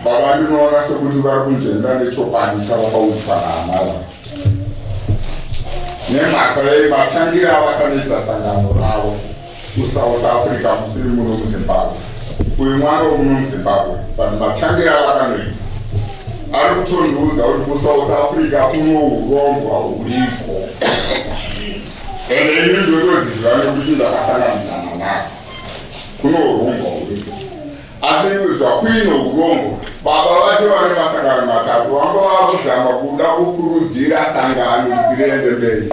baba ndinoona sekuti vari kunzvenda nechokwadi chavakaudzwa naamai nemhaka yei matangira avakanoita sangano ravo kusouth africa musiri muno muzimbabwe uyu mwana womuno muzimbabwe vanhu matangira avakanoita ari kutondiudza kuti kusouth africa kuno urongwa huriko ende ini ndotoziva nekuti ndakasanganidzana nazvo kuno urongwa huriko asi zvakuine urongwa baba vacho vane masangano matatu vanga vakuzama kuda kukurudzira sangano kuti riende mberi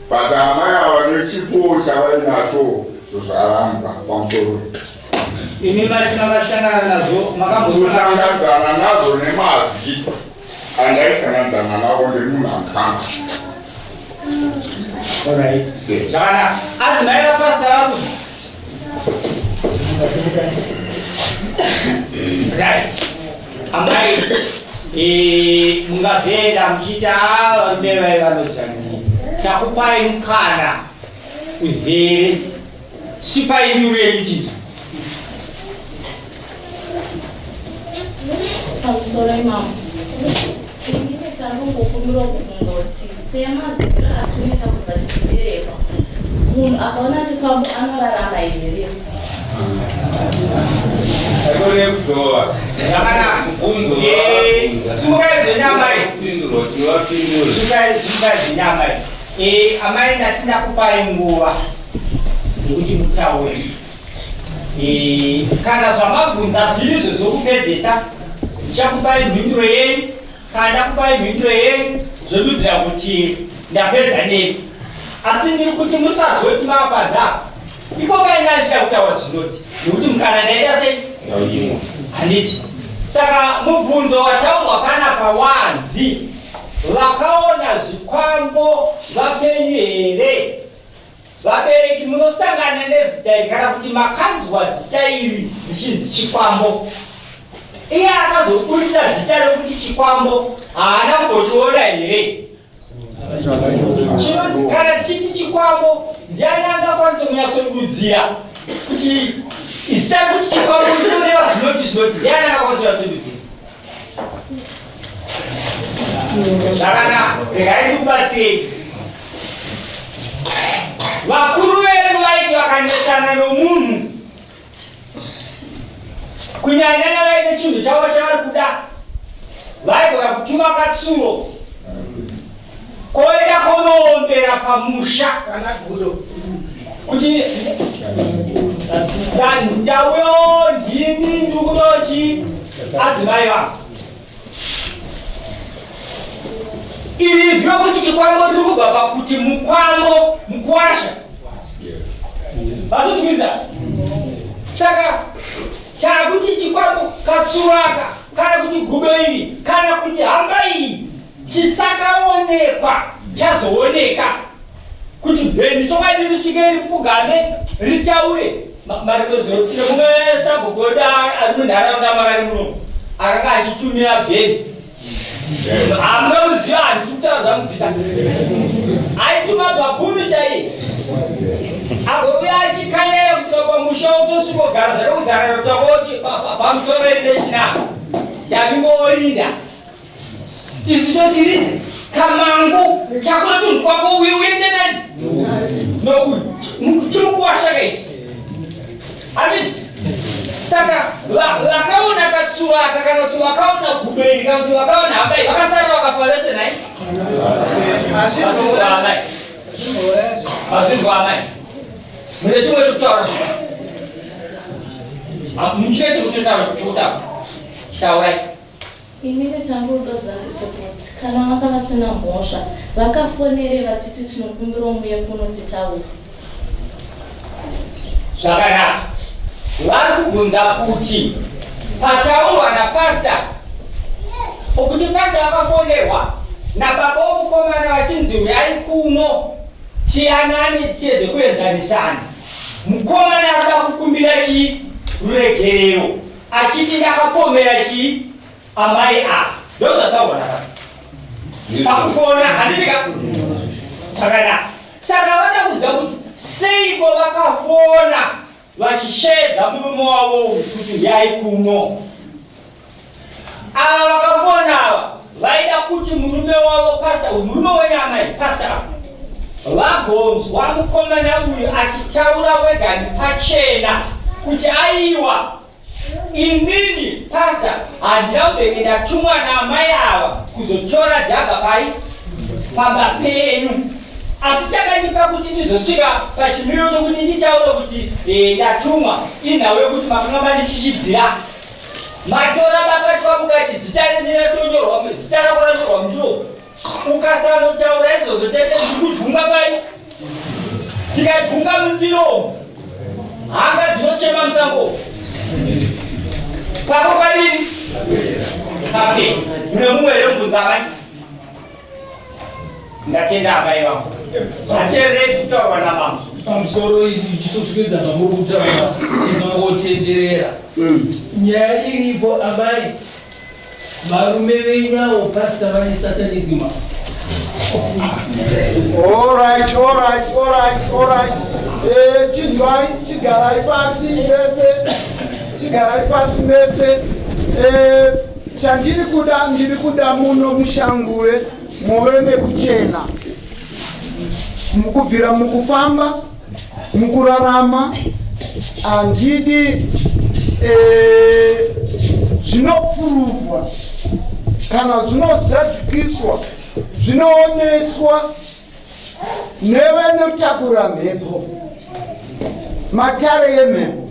but amai ava nechipo chavainacho zvarambwa pamusoro imi mati makasangana nazvo makambosangana kusanganidzana nazvo nemazwi andaisanganidzana navo nemunhu akanga Alright. Zvakanaka. Adzimai vapasta vaku. Right. Amai eh mungavhenda muchiti ah varume vai vanodzvanyirira. Takupai mukana uzere. Svipai nduru yenyu tinzwe. Pamusoro imamo. Inini chanongokumbira kubvunza kuti semaziviro atinoita kubva tichiberekwa, munhu akaona chikwambo anorarama here? Aikone kudhova. Zvakanaka. Kubvunzo. Eh, simukai zvenyu amai. Pindurwa tinovapindura. Simukai simukai zvenyu amai. Eh amai ndati ndakupai nguva yekuti mutaure. Eh, kana zvamabvunza zviri izvo zvokupedzesa ndichakupai mhinduro yenyu kana ndakupai mhinduro yenyu zvodudzira kuti ndapedza nemi asi ndiri kuti musazoti mapadza iko paina ndichida kutaura zvinoti nekuti mukana ndaita sei handiti saka mubvunzo wataurwa panapa wanzi vakaona zvikwambo vapenyu here Vabereki munosangana nezita iri kana kuti makanzwa zita iri richinzi chikwambo. Iye akazoburitsa zita rekuti chikwambo haana kumbochiona here? Chinonzi kana tichiti chikwambo ndiani angakwanise kunyatsodudzira kuti zita rekuti chikwambo rinoreva zvinoti zvinoti ndiani angakwanise kunyatsodudzira? Zvakanaka, regai ndikubatsirei. Vakuru vedu vaiti vakanetsana nomunhu, kunyanyanya vaine chinhu chavo chavari kuda, vaigona kutuma katsuro koenda konoombera pamusha kuti ndauyo ndini ndikudochi adzimai vangu iri izwi rokuti chikwambo riri kubva pakuti mukwambo mukwasha vasonzwisa saka chakuti chikwambo katsuraka kana kuti gudo iri kana kuti hamba iyi chisakaonekwa chazooneka kuti bhendi chokwadi risvike ripfugame ritaure marimwezotire mumwe sabhuku wedu ari munharaunda makari muno akanga achitumira bhendi hamunomuziva handisi kutaura zvamuzita aituma bhabhunu chaiye agouya achikanyaira kusvika pamusha utosvikogara zvake kuzarara kutangoti pamusoro edeshina ndavingorinda isu toti rinda kamangu chakura tunhu twako uye uende nani nouyu chimukuwashaka ichi handiti saka vakaona katsuro aka kana kuti vakaona gudo iri kana kuti vakaona hamba iyi vakasara vakafa vese nhai Mazvinzwa amai. Mazvinzwa amai. Mune chimwe chekutaura. Muchine chekutaura chekutaura. Taurai. Inini changu ndoziva kuti kana vanga vasina mhosva vakafonere vachiti tinokumbira muye kuno titaure. Zvakanaka. Vari kubvunza kuti pataurwa napasta okuti pasta vakafonerwa nababa womukomana vachinzi uyai kuno tiyanane tiedze kuenzanisana. Mukomana arikuda kukumbira chii? Ruregerero. Achiti ndakapomera chii? Amai ava. Ndozvataurwa napasta. Pakufona handiti ka? Zvakanaka. Saka vada kuziva kuti seiko vakafona vachisheedza murume wavo uyu kuti uyai kuno. Ava vakafona ava vaida kuti murume wavo pasta uyu, murume wenyu amai pasta ava, vagonzwa mukomana uyu achitaura wegani pachena kuti aiwa inini pasta handina kumbenge ndatumwa naamai ava kuzotora dhaga pai pamba penyu, asi chakandipa kuti ndizosvika pachimiro chokuti nditaure kuti ndatumwa inhau yekuti makanga mandichichidzira matora bakatwa mukati zita renyu ratonyorwa, zita rako ranyorwa mundiro. Ukasanotaura izvozvo tete ndikudyunga pai, ndikadyunga mundiro hanga dzinochema musango pako padini pape. Mune mumwe here mubvunza amai? Ndatenda amai vangu, ateererei kutaurwa namama. Pamusoro ichisosvikedza pamuri kutaura, tinongotenderera nyaya iripo. Amai, varume venyu avo pasta vane satanism. Alright, alright, alright, alright. Chinzwai, chigarai pasi mese, chigarai pasi mese. Chandiri kuda, ndiri kuda muno mushangure muve nekuchena mukubvira mukufamba, mukurarama. Handidi zvinopuruvwa kana zvinozadzikiswa, zvinooneswa nevanotakura mhepo, matare yemhepo.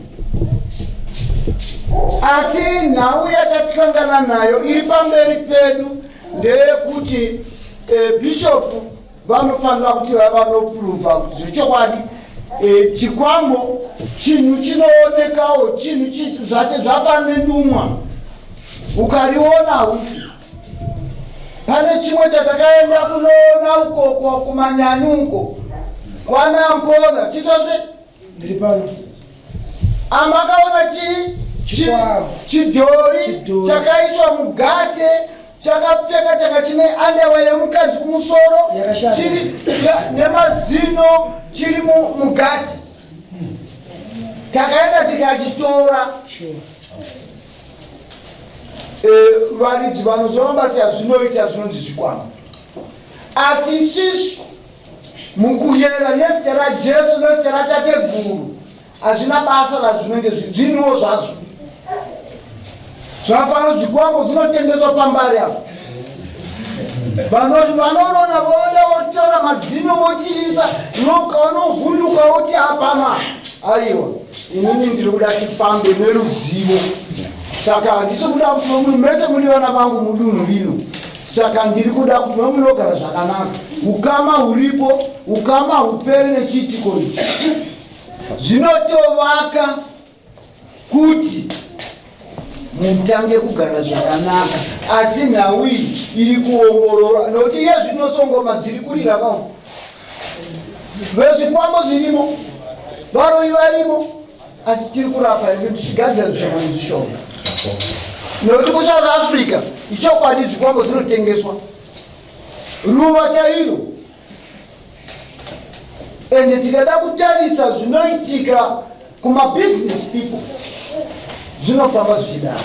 Asi nhau yatatisangana nayo iri pamberi pedu ndeyekuti bhishopu vanofanira kuti vanopuruvha kuti zvechokwadi chikwambo chinhu chinoonekawo, chinhu zvacho zvafanira nedumwa, ukariona haufi. Pane chimwe chatakaenda kunoona ukoko kumanyani uko kwana Mpona chisose. Ndiri pano. Amakaona chidhori chakaiswa mugate, chakapfeka chaka chine underwear yemukadzi kumusoro, chiri nemazino, chiri mugate. Takaenda tikachitora. Varidzi vanozova mabasa azvinoita zvinonzi zvikwambo, asi isisu mukuyera nezita raJesu nezita ratateguru hazvina basa razvinenge zvinuwo zvazvo zvafanira. Zvikwambo zvinotengeswa pambari apo, vanoti vanoona voenda votora mazino vochiisa vanovhunduka voti hapana. Aiwa, inini ndiri kuda tifambe neruzivo, saka handisi kuda kuti munhu mese muri vana vangu mudunhu rino, saka ndiri kuda kuti vamunogara zvakanaka, ukama huripo, ukama hupere nechiitiko ichi. Zvinotovaka kuti mutange kugara zvakanaka, asi nhau iyi iri kuongorora nokuti iye zvinosongoma dziri kurira vavo vezvikwambo zvirimo, varoi varimo, asi tiri kurapa ende tichigadzira zvishoma nezvishoma nokuti kuSouth Africa ichokwadi zvikwambo zvinotengeswa ruva chairo. Ende tikada kutarisa zvinoitika kumabusiness people zvinofamba zvichidaro.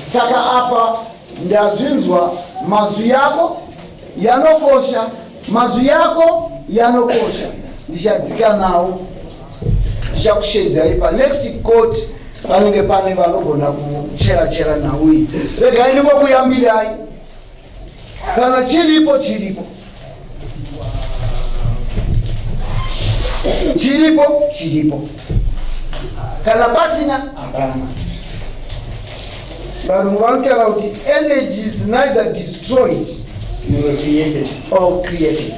Saka apa ndazvinzwa, mazwi yako yanokosha, mazwi yako yanokosha. Ndichadzika nawo, ndichakushedzai panext court, panenge pane vanogona kuchera chera nhau iyi. Regai ndingokuyambirai, kana chiripo chiripo. Chiripo chiripo, kana pasina hapana. Varungu vanotaura kuti energy is neither destroyed or created.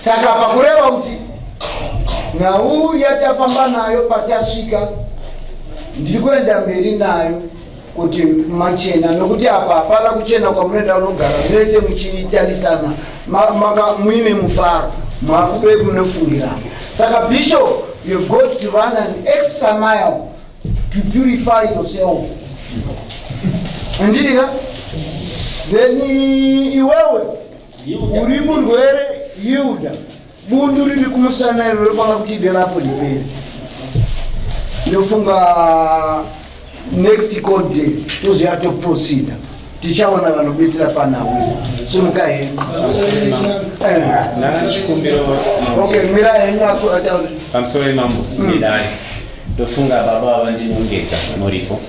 Saka pakureva kuti nhau yatafamba nayo patasvika, ndiri kuenda mberi nayo kuti machena, nokuti apa hapana kuchena kwamunoenda unogara mese muchitarisana muine mufaro, mwakube munofungirana. Saka bishop, you've got to run an extra mile to purify yourself, andidika? Then iwewe uri murwere Yuda, bundu riri kumusana iro rinofanira kuti derapo ripere. Ndofunga next court day tozoya toproceeda, tichaona vanobetsera panhau. Simuka henyu. Ndanga chikumbiro. Okay, mira henyu ataure. Pamusoro imambo nedare, ndofunga baba ava ndinongedza muripo.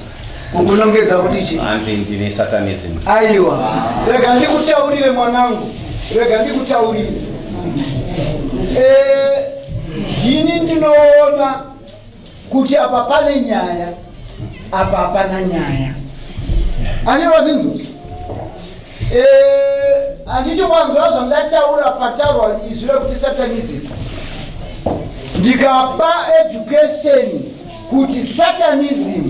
Kukunongedza kuti chii? Hanzi ndine satanism. Aiwa, rega ndikutaurire mwanangu, rega ndikutaurire. Ndini ndinoona kuti apa pane nyaya, apa hapana nyaya. Andinwa zinzo, handiti wanzwa zvandataura pataurwa izwi rekuti satanism? Ndikapa education kuti satanism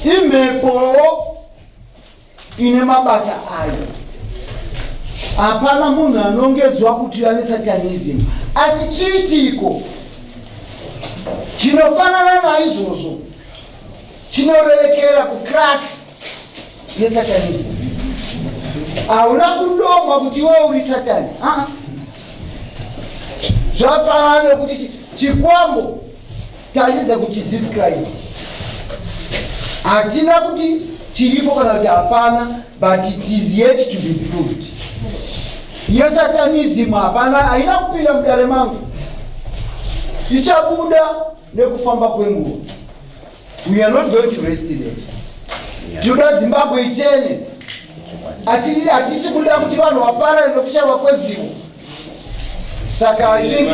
imhepowo ine mabasa ayo. Hapana munhu anongedzwa kuti ane satanism, asi chiitiko chinofanana naizvozvo chinorerekera kuclass yesatanism. Hauna kudomwa kuti iwe uri satani. Aa, zvafanana nekuti chikwambo tachidza kuchidescribe, hatina kuti chiripo kana kuti hapana, but it is yet to be proved. Yesatanism hapana, haina kupinda mudare mangu, ichabuda nekufamba kwenguva. We are not going to rest there. Tinoda Zimbabwe ichene. Hatisi kuda kuti vanhu vaparare nokushaiwa kwezivo. Saka I think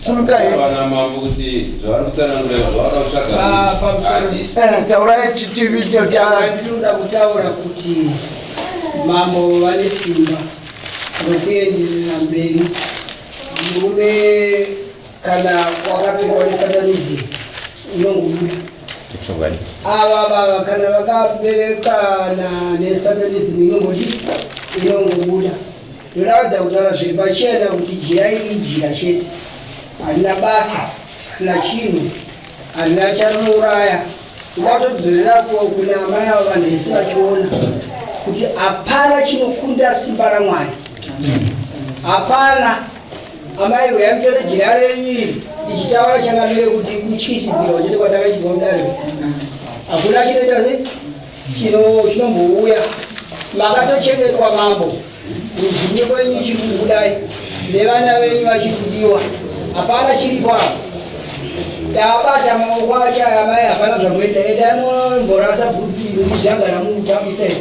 simuka henyu. Vana mambo, kuti zvavari kutsanangura zvavada kutsvaga. Ah, pamusoro. Taurai chitivi. Ndinoda kutaura kuti mambo vane simba rokuenderera mberi. Murume kana wakapfekwa nesatanism unongobuda. Chokwadi. Ava baba kana vakaberekana nesatanism inongodi inongobuda. Ndodawadza kutaura zviri pachena kuti jira iri ijira chete, harina basa, harina chinhu, harina charinouraya. Ndoda kutodzorera kuna amai avo, vanhu vese vachiona kuti hapana chinokunda simba raMwari, hapana. Amai, uyai mutore jira renyu iri. Ndichitaura changamire kuti kutyisidzirwa chete kwatakaitwa mudare, hakuna chinoita se chinombouya. Makatochengetwa mambo, kudzimwe kwenyu chiri kudai nevana venyu vachiri kudiwa, hapana chiripo apo. Tabata maoko acho aya, amai, hapana zvamunoita. Endai momborasa bvudzi iri ramutambisa iri,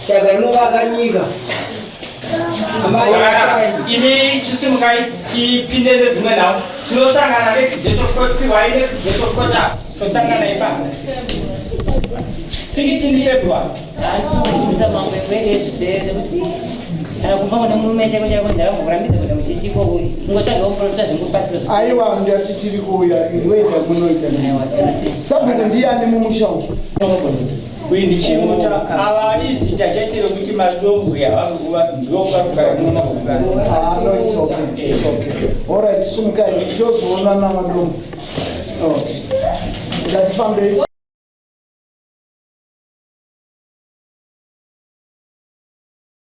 saka rinovaka nyika. Amai, Imi chisimukai tipinde nedzimwe nhau. Tinosangana next date of court. Piwai next date of court apa, tosangana ipapo 16 February. Kuisa mambo ekuende nekuti kana kumba kune murume chaiko chaiko, ndakambokurambidza kuenda kuchechi ikoko, ingotsvaga uprofita zvingopasira. Aiwa, ndati tiri kuuya, iweita munoita sabhuku ndiyani mumusha umu? Uyu ndichimuta ava izita chete rekuti madombwe ndokarugara muno. Ah, no, it's okay. It's okay. All right, simukai tozoonana madombo. Okay. Ngatifambei.